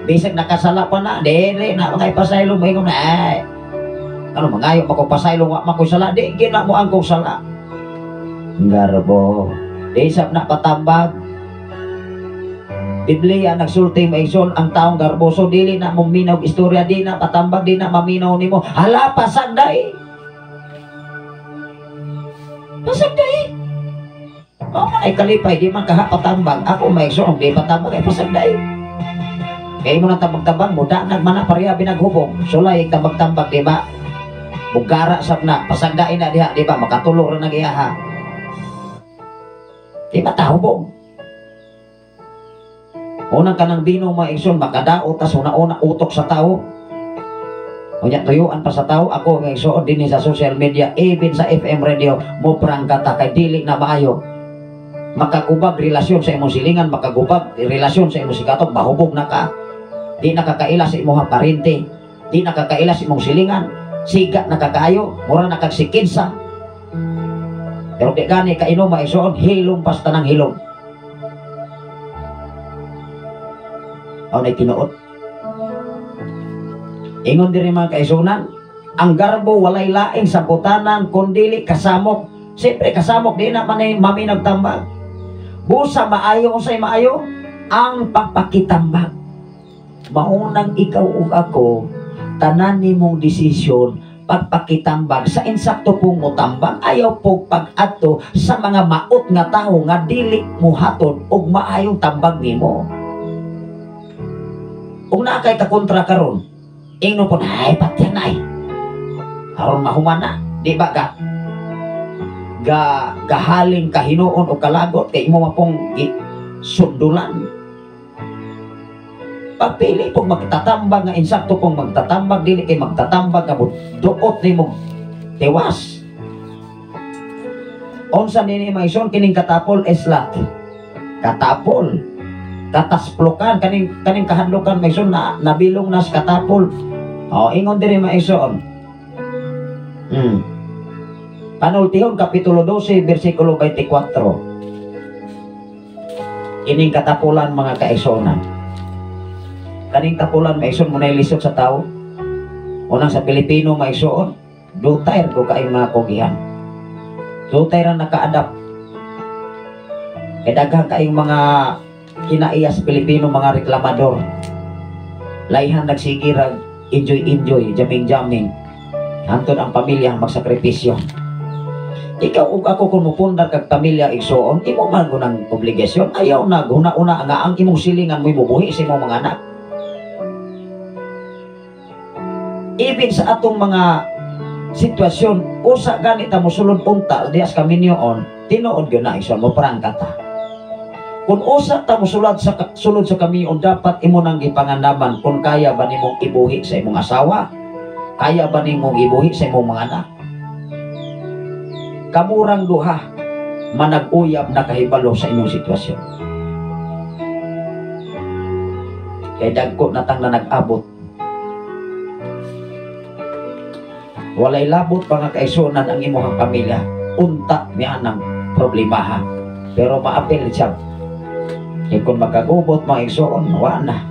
Bisag nakasala pa na, dili na mga pasaylo mo ingon na. Ay, ano mangayo mako pasaylo wa man ko sala, di gyud na mo ang kong sala. Garbo. Di sab na patambag. Biblia nagsulti maigsoon ang taong garboso dili na mo minaw og istorya, di na patambag, di na maminaw nimo. Hala, pasagday. Pasagday. Mao man ay kalipay, di man kaha patambag. Ako maigsoon di patambag ay pasagday. Kay mo nang tambag-tambag mo danag man na pareha binaghubog. Sulay tambag-tambag, di ba? Bugara sab na pasagdain na diha, di ba? Makatulog ra nag-iyaha. Di ba tahubog? Unang kanang bino mga igsoon, makadaot tas una-una utok sa tao. Unya tuyuan pa sa tao. Ako mga igsoon dinhi sa social media, even sa FM radio, mo prangka ta kay dili na maayo. Makakubag relasyon sa imong silingan, makagubag relasyon sa imong sigatog, mahubog na ka. Di nakakaila sa imong parente, di nakakaila sa imong silingan, siga nakakaayo, mura nakagsikinsa. Pero di gani kainom mga igsoon, hilom basta ng hilom. Aw nay tinuod. Ingon diri mga kaisunan, ang garbo walay laing sabutanan kundili kasamok. Siyempre kasamok di na man mami nagtambag. Busa maayo unsay maayo ang pagpakitambag. Maunang ikaw ug ako tanan nimong desisyon pagpakitambag sa insakto pong motambag, ayaw po pag-adto sa mga maot nga tawo nga dili mohatod og maayong tambag nimo. Kung naa kay kakontra karon, ingnon po na, ay patyan ay. Aron mahuman na, di ba ka? Ga gahaling kahinuon o kalagot kay imo mapong sundulan. Pagpili pong magtatambag nga insakto pong magtatambag, dili kay magtatambag nga duot nimo tiwas. Unsa nini, mga igsoon, kining katapol islat. Katapol. Katasplokan kaning kaning kahadlokan, mga igsoon, na nabilong nas katapol. O ingon diri, mga igsoon. Panultihon kapitulo 12 bersikulo 24. Kining katapulan, mga kaigsuonan. Kaning tapulan, mga igsoon, mo lisod sa tao. Unang sa Pilipino, mga igsoon, dutay ko kaayong mga kugihan. Dutay ra naka-adapt. Kay daghan kaayong mga kinaiyas Pilipino, mga reklamador. Layhan nagsige rag enjoy enjoy, jamming jamming. Hantod ang pamilya magsakripisyo. Ikaw ug ako, kung mupundar kag pamilya, igsoon, imo man ng obligasyon. Ayaw na huna-una nga ang imong silingan mo'y mubuhi sa imong mga anak. Even sa atong mga sitwasyon, usa gani ta mosulod unta dias kaminyoon, tinuod gyud na, igsoon, mo prangka ta. Kung usa ta mosulod sa sulod sa kamiyon, dapat imo nang gipangandaman kung kaya ba nimong ibuhi sa imong asawa, kaya ba nimong ibuhi sa imong mga anak. Kamurang duha manag-uyab na kahibalo sa inyong sitwasyon. Kay dagko na tang na nag-abot. Walay labot mga kaigsuonan ang imong pamilya, unta niya ng problemaha. Pero maapil siya. Kay kung magkagubot, mga igsoon, wa na.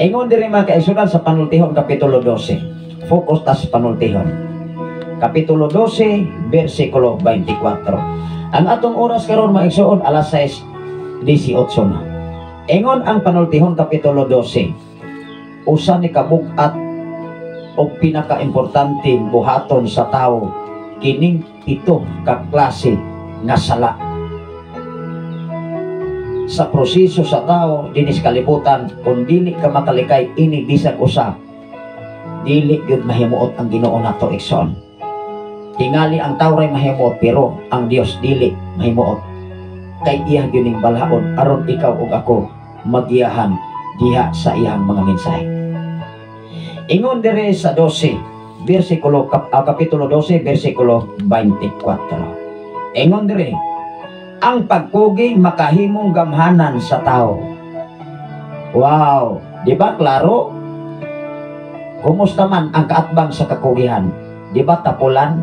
Ingon diri, mga kaigsuonan, sa Panultihon kapitulo 12. Focus ta sa Panultihon. Kapitulo 12, versikulo 24. Ang atong oras karon, mga igsoon, alas 6:18 na. Ingon ang Panultihon kapitulo 12. Usa ni kabug-at o pinakaimportante buhaton sa tao kining pito ka klase nga sala sa proseso sa tao dinis kalibutan. Kung dili ka makalikay ini bisan usa, dili gyud mahimuot ang Ginoo nato, igsoon. Tingali ang tao ray mahimuot, pero ang Dios dili mahimuot kay iya gyud ning balaod aron ikaw ug ako magiyahan diha sa iyang mga mensahe. Ingon dire sa 12 bersikulo kapitulo 12 bersikulo 24. Ingon dire, ang pagkugi makahimong gamhanan sa tao. Wow, di ba klaro? Kumusta man ang kaatbang sa kakugihan? Di ba tapulan?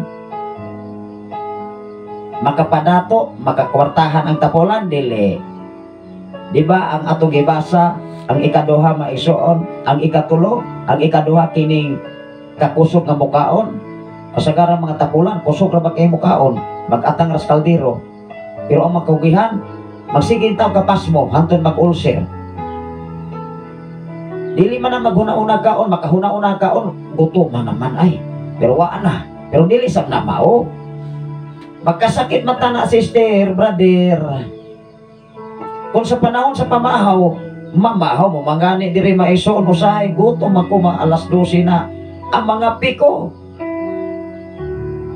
Makapadato, makakwartahan ang tapulan dili. Di ba ang atong gibasa, ang ikaduha maisuon, ang ikatulo, ang ikaduha kining kakusog nga mukaon. Kasagaran mga tapulan, kusog ra ba kay mukaon, magatang ras kaldero. Pero ang magkugihan, magsiging taw kapasmo, hantod mag-ulcer. Dili man ang maghuna-una kaon, makahuna-una kaon, gutom man naman ay. Pero waan na. Pero dili sab na mao. Magkasakit mata na, sister, brother. Kung sa panahon sa pamahaw, mamahaw mo, mangani diri maisuon, usahay, gutom ako, mga alas 12 na. Ang mga piko.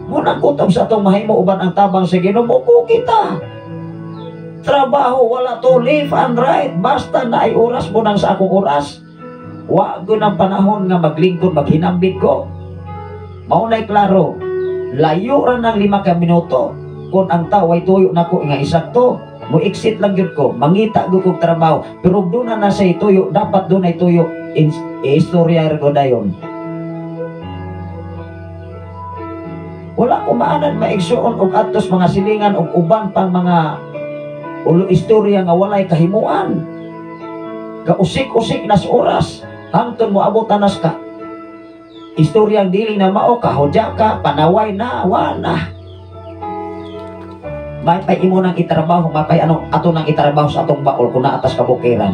Muna gutom sa atong mahimo uban ang tabang sa Ginoo, muko kita. Trabaho, wala to, left and right. Basta na ay oras mo nang sa akong oras. Wa gyud ang panahon nga maglingkod, maghinambit ko. Maunay klaro, layo ra ng 5 ka minuto. Kung ang tao ay tuyo nako nga isakto, mo exit lang gyud ko, mangita gyud kog trabaho. Pero doon na nasa tuyo, dapat doon ay tuyo. Istorya ko dayon. Wala ko maanan maigsuon og atos mga silingan og uban pang mga ulo istorya nga walay kahimuan. Gausik-usik nas oras hangtod mo abot anas ka. Istoryang dili na mao, kahudya ka, panaway na, wala. Mapay imo nang itrabaho, mapay ano ato nang itrabaho sa atong baol kung naatas kabukiran.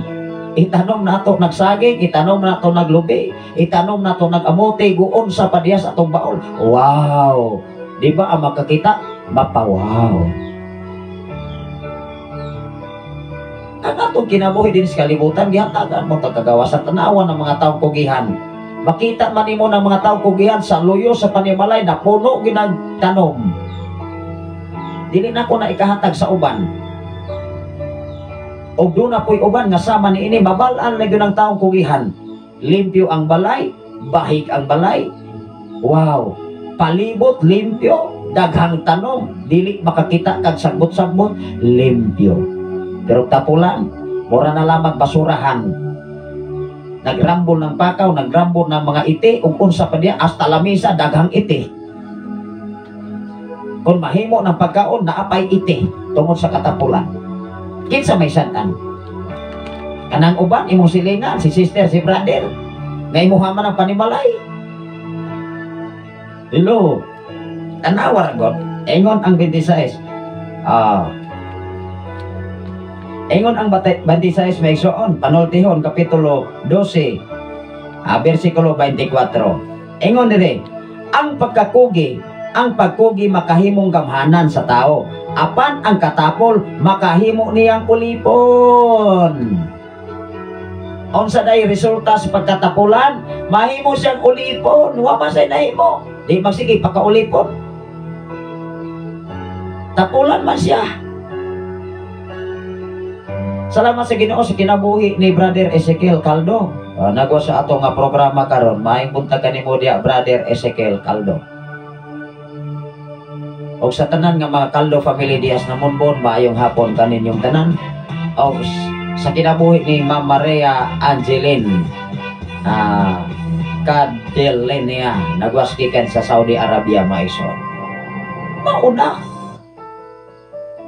Itanom na ato nagsaging, itanom na ato naglubi, itanom na ato nagamote, guon sa padiyas atong baol. Wow! Di ba ang makakita? Mapawaw. Ang atong kinabuhi din sa kalibutan, gihatagan mo tagagawa sa tanawan ng mga taong kugihan. Makita man nimo ng mga taong kugihan sa luyo sa panimalay na puno ginagtanom. Dili na ko na ikahatag sa uban. Og duna po'y uban nga sama niini, mabal-an na gyud ang taong kugihan. Limpyo ang balay, bahig ang balay. Wow, palibot limpyo, daghang tanom, dili makakita kag sagbot-sagbot, limpyo. Pero tapulan, mura na lamang basurahan. Nagrambol ng pakaw, nagrambol ng mga iti, ug unsa pa diya, hasta lamisa daghang iti. Kung mahimo ng pagkaon, naapay iti tungod sa katapulan. Kinsa may sad-an? Kanang uban imong silingan, si sister, si brother, nga imuha man ang panimalay. Hello. Tanawa ra god. Ingon ang 26. Ingon ang 26, may igsoon, panultihon, kapitulo 12, versikulo 24. Ingon dire, ang pagkakugi, ang pagkugi makahimong gamhanan sa tao, apan ang katapol makahimo niyang ulipon. Unsa day resulta sa pagkatapulan? Mahimo siyang ulipon. Wa man say nahimo. Di magsige pagkaulipon. Tapulan man siya. Salamat sa Ginoo sa kinabuhi ni Brother Ezekiel Caldo. Nagwa sa ato nga programa karon, maayong buntag kanimo diya, Brother Ezekiel Caldo. Og sa tanan nga mga Caldo family dias na Monbon, maayong hapon kaninyong tanan. Og sa kinabuhi ni Ma'am Maria Angeline Cadelenia, nagwas gikan sa Saudi Arabia, maison. Mauna.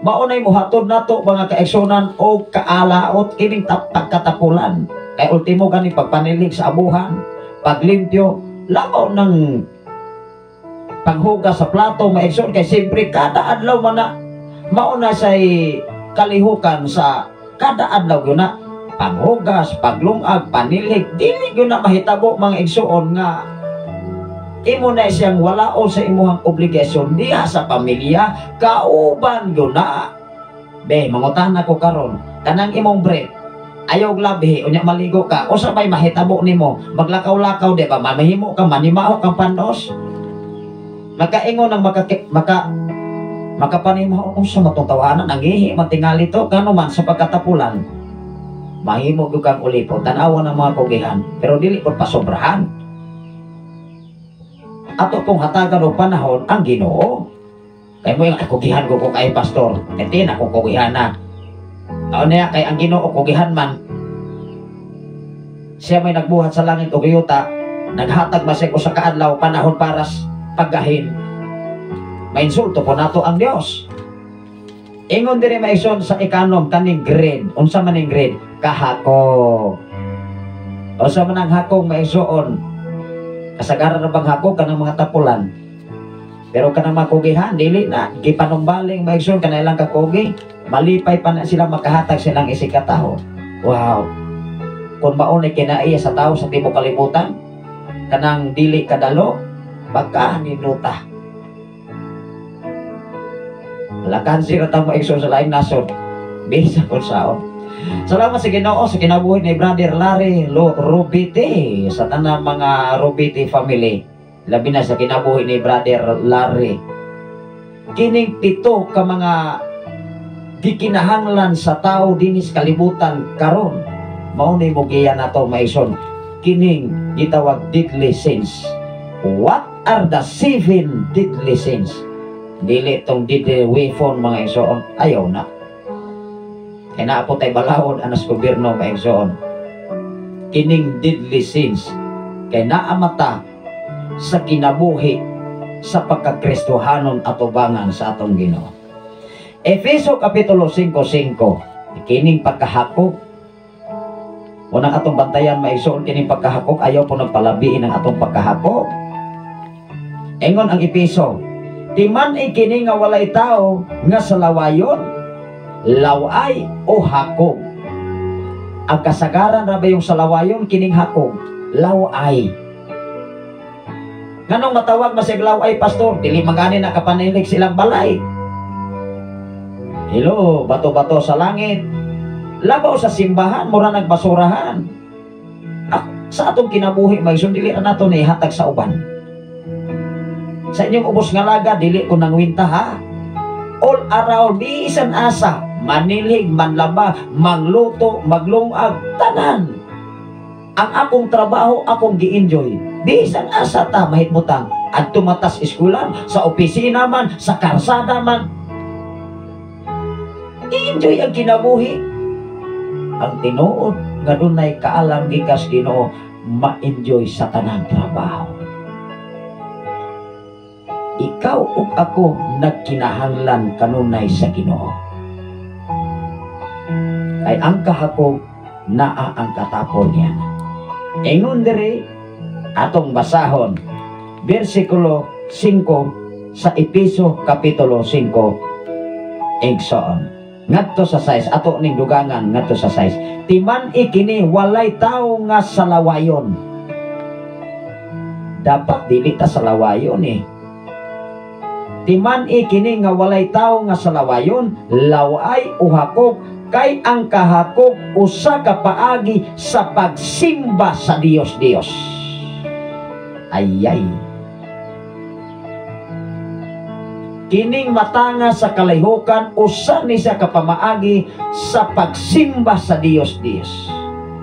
Maunay muhatod nato, mga kaigsunan, o kaalaot kining pagkatapulan. Kay ultimo gani pagpanilig sa abuhan, paglimpyo, labaw ng paghugas sa plato, maigsoon, kay siyempre kada adlaw man na mauna say kalihukan sa kada adlaw gyud na paghugas, paglungag, panilhig. Dili gyud na mahitabo, mga igsoon, nga imo na siyang walaon sa imuhang obligasyon diha sa pamilya, kauban gyud na. Be, mangutana ko karon, kanang imong breath, ayaw labi, unya maligo ka, usa may mahitabo nimo, maglakaw-lakaw, di ba? Mamahimo ka, manimaho kang panos. Makaingon ang maka, maka makapanimaho, unsa matong tawanan, ang ihi, matingali to, kano man sa pagkatapulan, mahimo gyud kang ulipon, tan-awa ng mga kugihan, pero dili pud pasobrahan. Ato pong hatagan og panahon ang Ginoo. Kay mo yung kugihan ko ko kay pastor, iti na ko kugihan na. Ano niya, kay ang Ginoo kugihan man. Siya may nagbuhat sa langit ug yuta, naghatag man siya usa ka adlaw panahon para paggahin. Mainsulto po nato ang Dios. Ingon diri, maigsoon, sa ikanom kaning grade. Unsa man ning grade? Kahakog. Unsa man ang hakog, maigsoon? Kasagaran na bang hakog kanang mga tapulan? Pero kanang mga kugihan, dili na. Gipanumbaling, maigsoon, kanang kakugi. Malipay pa na sila makahatag silang isigkatawo. Wow. Kung maunay kinaiya sa tao sa tibuok kalibutan, kanang dili kadalo, baka ninuta. Lakan sira ta, maigsoon, sa laing nasod. Bisa kung saon. Salamat sa Ginoo sa kinabuhi ni Brother Larry Rubite, sa tanang mga Rubite family. Labi na sa kinabuhi ni Brother Larry. Kining pito ka mga gikinahanglan sa tao dinis kalibutan karon. Mao ni mogiya nato, maigsoon. Kining gitawag deadly sins. What are the seven deadly sins? Dili tong deadly weapon, mga igsoon. Ayaw na. Kaya naa po tay balaod anas gobyerno, mga igsoon. Kining deadly sins kay naamata sa kinabuhi sa pagkakristohanon atubangan sa atong Ginoo. Efeso Kapitulo 5:5, kining pagkahakog. Unang atong bantayan, maigsoon, kining pagkahakog, ayaw po nagpalabiin ang atong pagkahakog. Ingon ang Efeso, timan-i kini nga walay tao nga salawayon, laway o hakog. Ang kasagaran ra ba yung salawayon kining hakog, laway. Nganong matawag masig laway, pastor? Dili magani nakapanilig silang balay. Hello, bato-bato sa langit. Labaw sa simbahan, mura nagbasurahan. Ah, sa atong kinabuhi, maigsoon, dili na nato nihatag sa uban. Sa inyong ubos nga laga, dili ko nangwinta ha. All around, bisan asa, manilhig, manlaba, mangluto, maglungag, tanan. Ang akong trabaho, akong gi-enjoy. Bisan asa ta mahitbutang. Adto matas eskwelahan, sa opisina man, sa karsada man. I-enjoy ang kinabuhi. Ang tinuod nga dunay kaalam gikas Ginoo, ma-enjoy sa tanang trabaho. Ikaw ug ako nagkinahanglan kanunay sa Ginoo. Kay ang kahakog naa ang katapol niya. Ingon diri, atong basahon bersikulo 5 sa Epeso kapitulo 5, igsoon. Ngadto sa 6, ato ning dugangan ngadto sa 6. Timan-i kini, walay tawo nga salawayon. Dapat dili ta salawayon eh. Timan-i kini nga walay tawo nga salawayon, laway o hakog, kay ang kahakog usa ka paagi sa pagsimba sa Dios Dios. Ayay. Kining matanga sa kalihukan usa ni siya ka pamaagi sa pagsimba sa Dios Dios.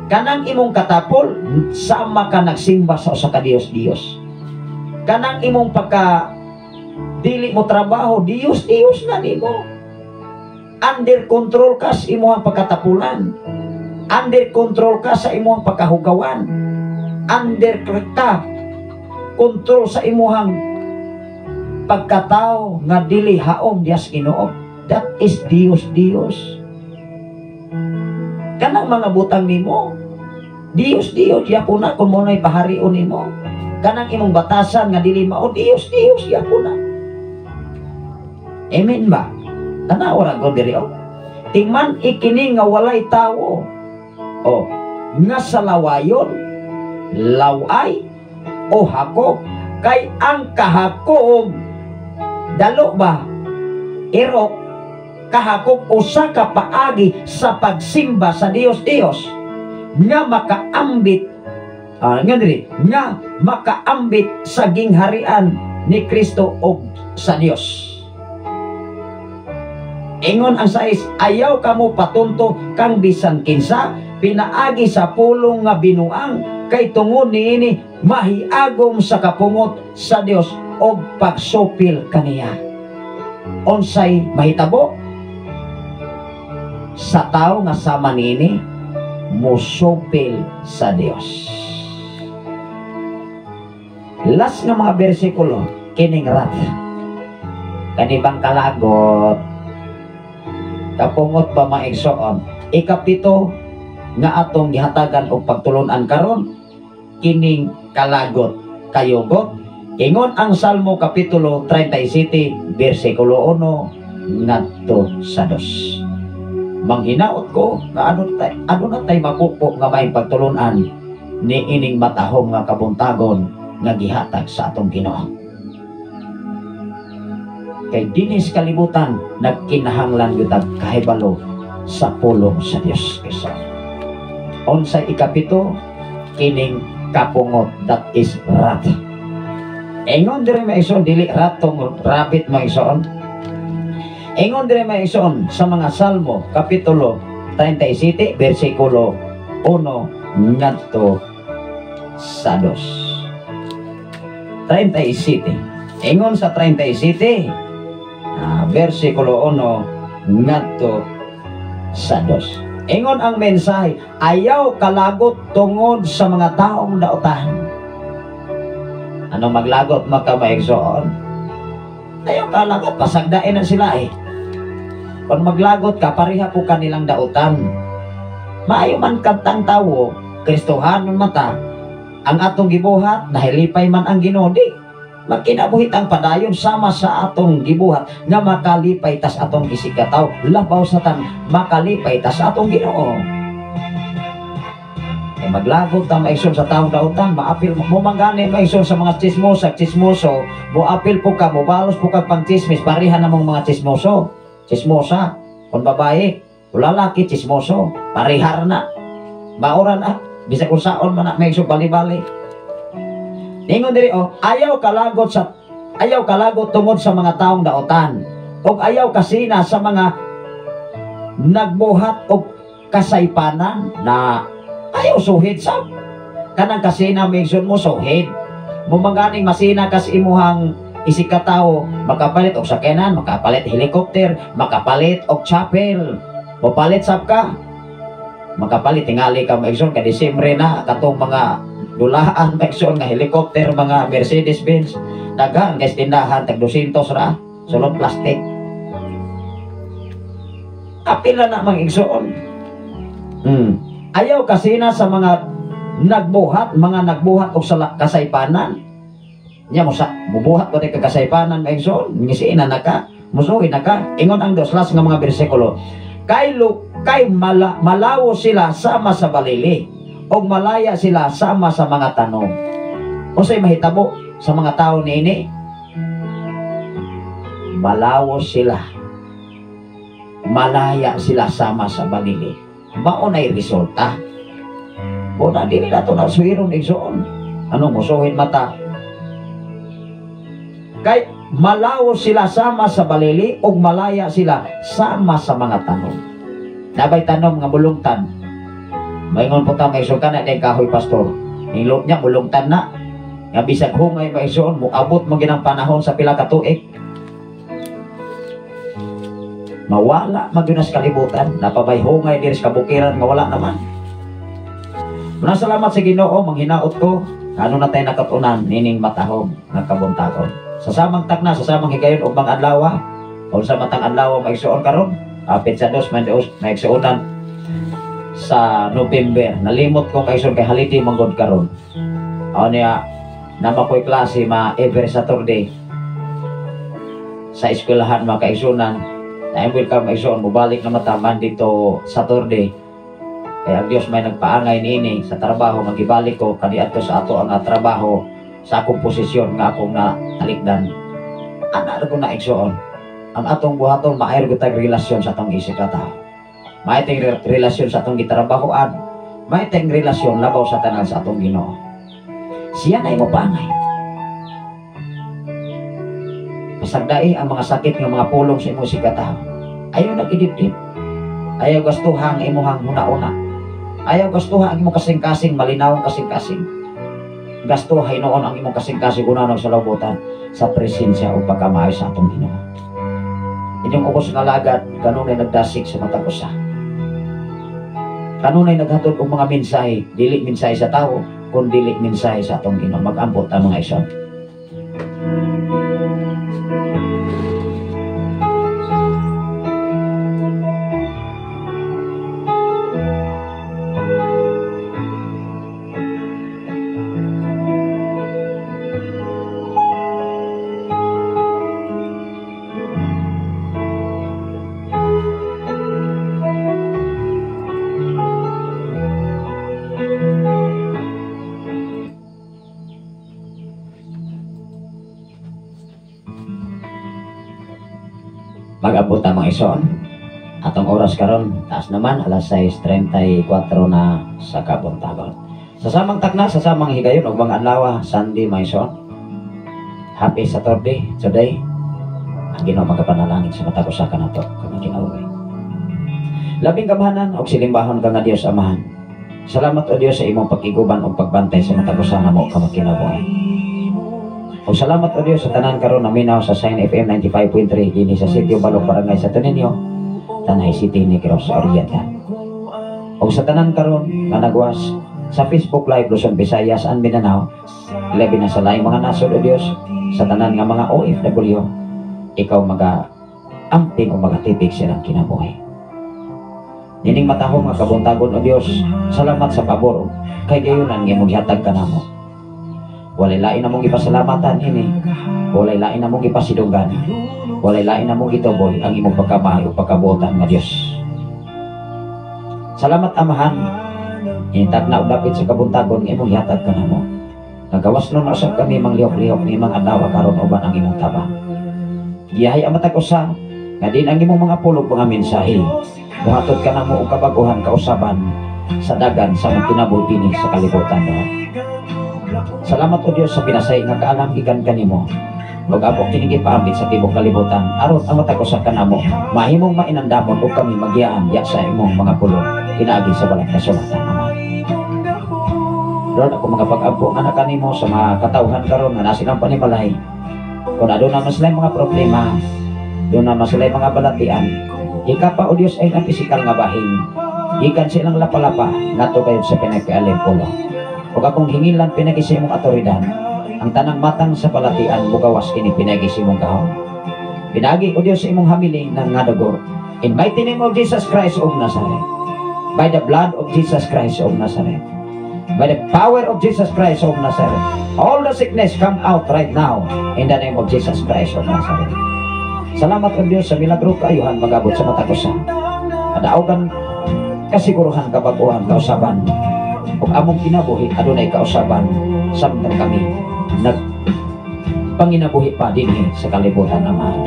Kanang imong katapol sama ka nagsimba sa usa ka Dios Dios. Kanang imong pagka dili mo trabaho, Dios Dios na nimo. Under control ka sa imong pagkatapulan. Under control ka sa imong pagkahugawan. Under ka control sa imong pagkatao nga dili haom diyas Ginoo. That is Dios Dios. Kanang mga butang nimo, Dios Dios yapon na kung mo na'y paharion nimo. Kanang imong batasan nga dili mao, Dios Dios yapon na. Amen ba? Tanaw ra ko diri oh. Timan ikini nga walay tawo. Oh, nga salawayon, laway o hakog, kay ang kahakog dalo ba erok kahakog usa ka paagi sa pagsimba sa Dios Dios nga makaambit nga diri nga makaambit sa gingharian ni Kristo og sa Dios. Ingon ang sais, ayaw kamo patunto kang bisan kinsa pinaagi sa pulong nga binuang, kay tungod niini mahiagom sa kapungot sa Dios og pagsupil kaniya. Unsay mahitabo sa tawo nga sama niini musupil sa Dios. Last nga mga bersikulo kining rat kanibang kalagot kapungot ba maigsoon. Ikapito nga atong gihatagan og pagtulunan karon kining kalagot kayugot. Ingon ang Salmo kapitulo 37 bersikulo 1 ngadto sa 2. Manghinaot ko nga ano na tay mapupo nga may pagtulunan ni ining matahom nga kabuntagon nga gihatag sa atong Ginoo. Kay dinis kalibutan nagkinahanglan gyud ang kahibalo sa pulong sa Dios. Unsay ikapito kining kapungot, that is wrath. Ingon diri maigsoon, dili ratong rabbit maigsoon. Ingon diri maigsoon sa mga Salmo kapitulo 37 bersikulo 1 ngadto sa 2. 37. Ingon sa 37 bersikulo 1 ngadto sa 2. Ingon ang mensahe, ayaw kalagot tungod sa mga taong dautan. Anong maglagot maka maigsoon? Ayaw kalagot, pasagdain na sila eh. Kung maglagot ka, pareha po kanilang dautan. Maayo man kantang tawo, Kristohanon mata, ang atong gibuhat, nahilipay man ang Ginoo, di magkinabuhit ang padayon sama sa atong gibuhat nga makalipay tas atong isigkataw, labaw sa tan makalipay tas atong Ginoo. Eh, maglagot ang maigsoon sa taong dautan, maapil mo manggani maigsoon sa mga chismosa, chismoso, moapil po ka, mobalos po ka pang chismis, pareha namong mga chismoso, chismosa, kung babae, kung lalaki, chismoso, parehar na, maura na, bisa kung saon man na, maigsoon bali-bali. Ningon diri oh, ayaw kalagot tungod sa mga taong dautan. Og ayaw kasina sa mga nagbuhat og kasaypanan na ayaw suhid sa kanang kasina minson mo suhid. Mumanganing masina kas imuhang isig katao, makapalit og sakyanan, makapalit helicopter, makapalit og chapel. Mopalit sab ka. Makapalit tingali ka maigsoon kay Disyembre na katong mga dulaan maigsoon nga helicopter, mga Mercedes Benz, daghan kay tindahan tag 200 ra sulod plastic. Apila na mang igsoon. Ayaw kasina sa mga nagbuhat og kasaypanan. Nya mo sa mubuhat ko kay kasaypanan maigsoon, ngisiina na ka, musuhi na ka. Ingon ang Dios last nga mga bersikulo. Kay malawo sila sama sa balili og malaya sila sama sa mga tanom. Unsay mahitabo sa mga tawo niini? Malawo sila, malaya sila sama sa balili. Mao nay resulta. Una dili na to nasuhiron igsoon. Anong musuhin mata? Kay malawo sila sama sa balili og malaya sila sama sa mga tanom. Nabay tanom nga bulungtan. Maingon po ta maigsoon kana day kahoy pastor. Nilot niya bulungtan na. Nga bisag hungay maigsoon moabot mo ginang panahon sa pila ka tuig. Mawala magyunas kalibutan, napabay hungay diri sa kabukiran nga wala naman. Muna salamat sa Ginoo, manghinaot ko ano na tayo nakatunan nining matahom nga kabuntagon. Sa samang takna, sa samang higayon ug mga adlaw, unsa matang adlaw maigsuon karon? Petsa 2 man maigsuonan sa November. Nalimot ko maigsuon kay holiday manggod karon. Aw niya nama ko'y klase ma every Saturday sa eskwelahan mga kaigsuonan. I'm welcome maigsuon mobalik na mata Monday to Saturday. Kaya ang Dios may nagpaangay niini sa trabaho nga gibalik ko kaniadto sa ato ang trabaho sa akong posisyon nga akong natalikdan. Ana ra ko na igsuon. Ang atong buhaton maayo gyud tag relasyon sa atong isip ka tao. Maayo tayong relasyon sa atong gitrabahoan. Maayo tayong relasyon labaw sa tanan sa atong Ginoo. Siya na imo paangay. Pasagdai ang mga sakit nga mga pulong sa imong isip ka tao. Ayaw nag-idibdib. Ayaw gastuha ang imuhang huna-una. Ayaw gastuha ang imong kasing-kasing, malinaw ang kasing-kasing. Gastuha hinuon ang imong kasing-kasing una sa labutan sa presensya o pagkamaayo sa atong Ginoo. Inyong ubos nga lagad kanunay nagdasig sa matag usa. Kanunay naghatod og mga mensahe, dili mensahe sa tawo, kun dili mensahe sa atong Ginoo. Mag-ambot ang mga ison. Mag-abot ang mga ison. Atong oras karon taas naman alas 6:34 na sa kabuntagon. Sa samang takna, sa samang higayon ug mga adlaw, Sunday mga ison. Happy Saturday today. Ang Ginoo magapanalangin sa matag usa kanato kang kinabuhi. Labing gamhanan og silimbahon ka nga Dios Amahan. Salamat o Dios sa imong pag-iguban ug pagbantay sa matag usa namo ka kinabuhi. O salamat o Dios sa tanan karon naminaw sa Shine FM 95.3 dinhi sa Sitio Balok, Barangay Santo Niño, Tanay City, Negros Oriental. O sa tanan karon nga nagwas sa Facebook Live Luzon, Visayas and Mindanao, labi na sa laing mga nasod o Dios, sa tanan nga mga OFW, ikaw maga-amping o magatipig silang kinabuhi. Nining matahom nga kabuntagon o Dios, salamat sa pabor kay gayunan nga imong gihatag kanamo. Walay lain namong gipasalamatan ini, walay lain namong gipasidunggan, walay lain namong gituboy ang imong pagkamaayo ug pagkabuotan nga Dios. Salamat Amahan, initag na og dapit sa kabuntagon nga imong gihatag kanamo. Nagawas nun usab kami manglihok-lihok ni imong adlaw karon uban ang imong tabang. Giyahay ang matag usa nga din ang imong mga pulong mga mensahe. Buhaton ka namo og kabaguhan kausaban sa dagan sa among kinabuhi dinhi sa kalibutan. Salamat o Dios sa pinasay nga kaalam gikan kanimo. Ug amo kining gipaambit sa tibuok kalibutan aron ang matag usa kanamo mahimong mainandamon ug kami magyaan ya sa imong mga pulong pinaagi sa Balang Kasulatan, Ama. Lord, ako mga pag-ampo nga nakanimo sa mga katawhan karon nga nasilang panimalay. Kung aduna man sila mga problema, duna man sila mga balatian, hikapa, o Dios, ay ang pisikal nga bahin. Gikan sa ilang lapalapa, ngadto kayo sa pinagkaalim pulong. Ug akong hingilan pinagi sa imong otoridad, ang tanang matang sa balatian mugawas kini pinagi sa imong gahom. Pinagi, o Dios, sa imong hamili ng nga dugo. In mighty name of Jesus Christ of Nazareth. By the blood of Jesus Christ of Nazareth. By the power of Jesus Christ of Nazareth. All the sickness come out right now in the name of Jesus Christ of Nazareth. Salamat, O Diyos, sa milagro kaayuhan magabot sa matag usa. Kadaugan, kasiguruhan, kabaguhan, kausaban. Ug among kinabuhi adunay kausaban samtang kami nag panginabuhi pa dinhi sa kalibutan, Ama.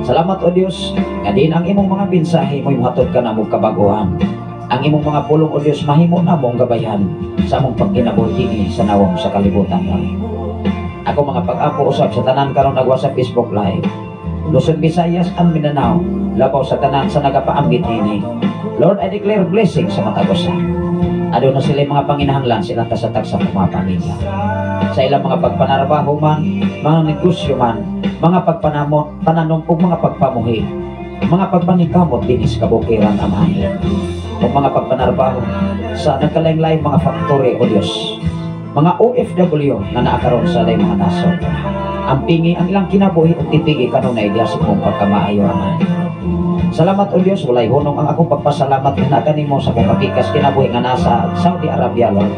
Salamat, O Dios, nga din ang imong mga mensahe mo'y muhatod kanamo kabaguhan. Ang imong mga pulong, O Dios, mahimo namong gabayan sa among pagkinabuhi dinhi sa nawong sa kalibutan. Ako mga pag-ampo usab sa tanan karon nagwa sa Facebook Live. Luzon, Visayas and Mindanao, labaw sa tanan sa nagapaambit nini. Lord, I declare blessing sa matag usa. Aduna sila mga panginahanglan silang kasatag sa mga pamilya. Sa ilang mga pagpanarbaho man, mga negosyo man, mga pagpanamo, pananom ug mga pagpamuhi, mga pagpaningkamot dinhi sa kabukiran, Amahan. Ug mga pagpanarbaho sa nagkalain-laing mga factory, O Dios. Mga OFW na naa karon sa laing mga nasod. Ampingi ang ilang kinabuhi ug tipigi kanunay diha sa imong pagkamaayo, Amahan. Salamat, O Dios, walay hunong ang akong pagpasalamat nga kanimo sa akong kapikas kinabuhi nga nasa Saudi Arabia, Lord.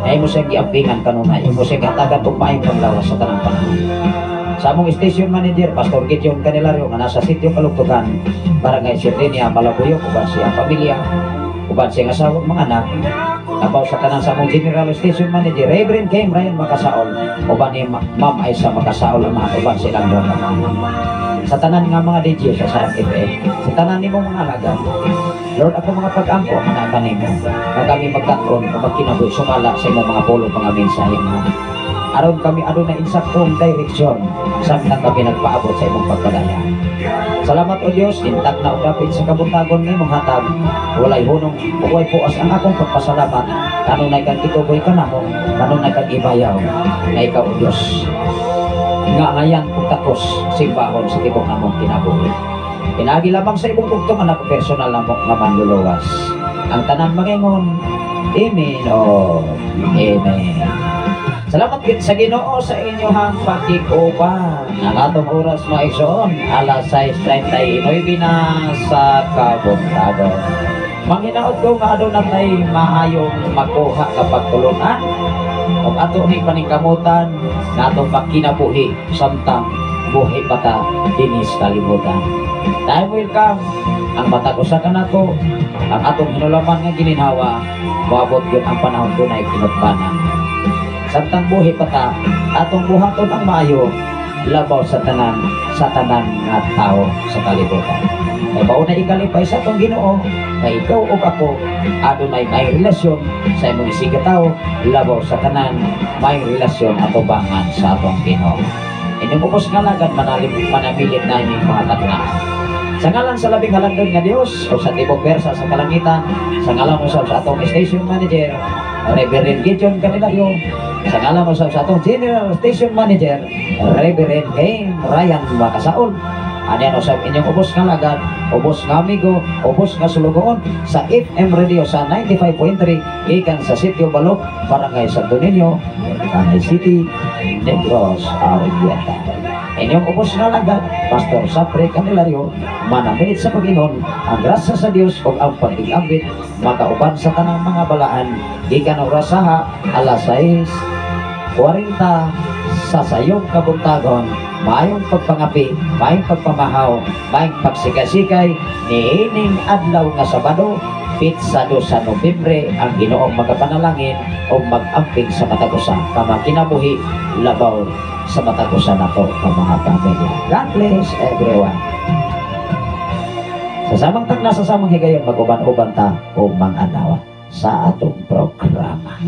Ay imo siyang giampingan kanunay, imo siyang gihatagan og maayong panglawas sa tanang panahon. Sa among station manager, Pastor Gideon Candelario, nga nasa sitio Kalugtugan, Barangay Sirenia, Malabuyok, uban siyang pamilya, uban siyang asawa ug mga anak. Labaw sa tanan sa among general station manager, Reverend Kim Ryan Makasaol, uban ni Ma'am Aisa Makasaol, ang mga uban silang duha ka mga anak. Sa tanan nga mga DJ sa FM, sa tanan nimo mga alagad, Lord, ako mga pag-ampo ang anak nimo, nga kami magkat-on o magkinabuhi sumala sa imong mga pulong, mga mensahe mo. Aron kami aduna insaktong direksyon samtang kami nagpaabot sa imong pagpadaya. Salamat, O Dios, intak na og dapit sa kabuntagon nga imong hatag. Walay hunong ug way puas ang akong pagpasalamat. Kanunay kang itugoy kanamo, kanunay kang ibayaw na ikaw, O Dios, nga ngayan ug takos simbahon sa tibok namong kinabuhi. Pinaagi lamang sa imong bugtong anak personal namo nga manluluwas. Ang tanan mangingon, Amen o Amen. Salamat gid sa Ginoo sa inyong pakikuban. Ang atong oras, mga igsoon, alas 6:39 na sa kabuntagon. Manghinaot ko nga aduna tay maayong makuha kapag tulunan ug ato ni paningkamutan nga atong pagkinabuhi samtang buhi pa ta dinhi sa kalibutan. Time will come, ang matag usa kanato, ang atong hinulaman nga gininhawa, moabot gyud ang panahon dunay kinutbanan. Samtang buhi pa ta, atong buhaton ang maayo labaw sa tanan nga tao sa kalibutan. Kay mao na ikalipay sa atong Ginoo kay ikaw ug ako adunay may relasyon sa imong isigkatawo, labaw sa tanan may relasyon atubangan sa atong Ginoo. Inyong ubos nga alagad manalim manamilit na inyong mga takna. Sa ngalan sa labing halangdon nga Dios o sa tibok pwersa sa kalangitan, sa ngalan usab sa atong station manager, Reverend Gideon Candelario, sa ngalan usab sa atong general station manager, Reverend Kane Ryan Makasaol, Anyan usab inyong ubos nga alagad, ubos nga amigo, ubos nga sulugoon sa FM Radio sa 95.3 gikan sa Sitio Balok, Barangay Santo Niño, Tanay City, Negros Oriental. Inyong ubos nga alagad, Pastor Sapre Candelario, manamilit sa Pag-ingon, ang grasya sa Dios ug ang pag-ambit makauban sa tanang mga balaan gikan orasaha alas 6:40 sa sayong kabuntagon. Maayong pagpangapi, maayong pagpamahaw, maayong pagsikay-sikay niining adlaw nga Sabado, pitsa 2 sa Nobyembre. Ang Ginoong magapanalangin o mag-amping sa matag usa ka kinabuhi, labaw sa matag usa nato ka mga pamilya. God bless everyone. Sa samang tagna, sa samang higayon, mag-uban-uban ta o mang-anawa sa atong programa.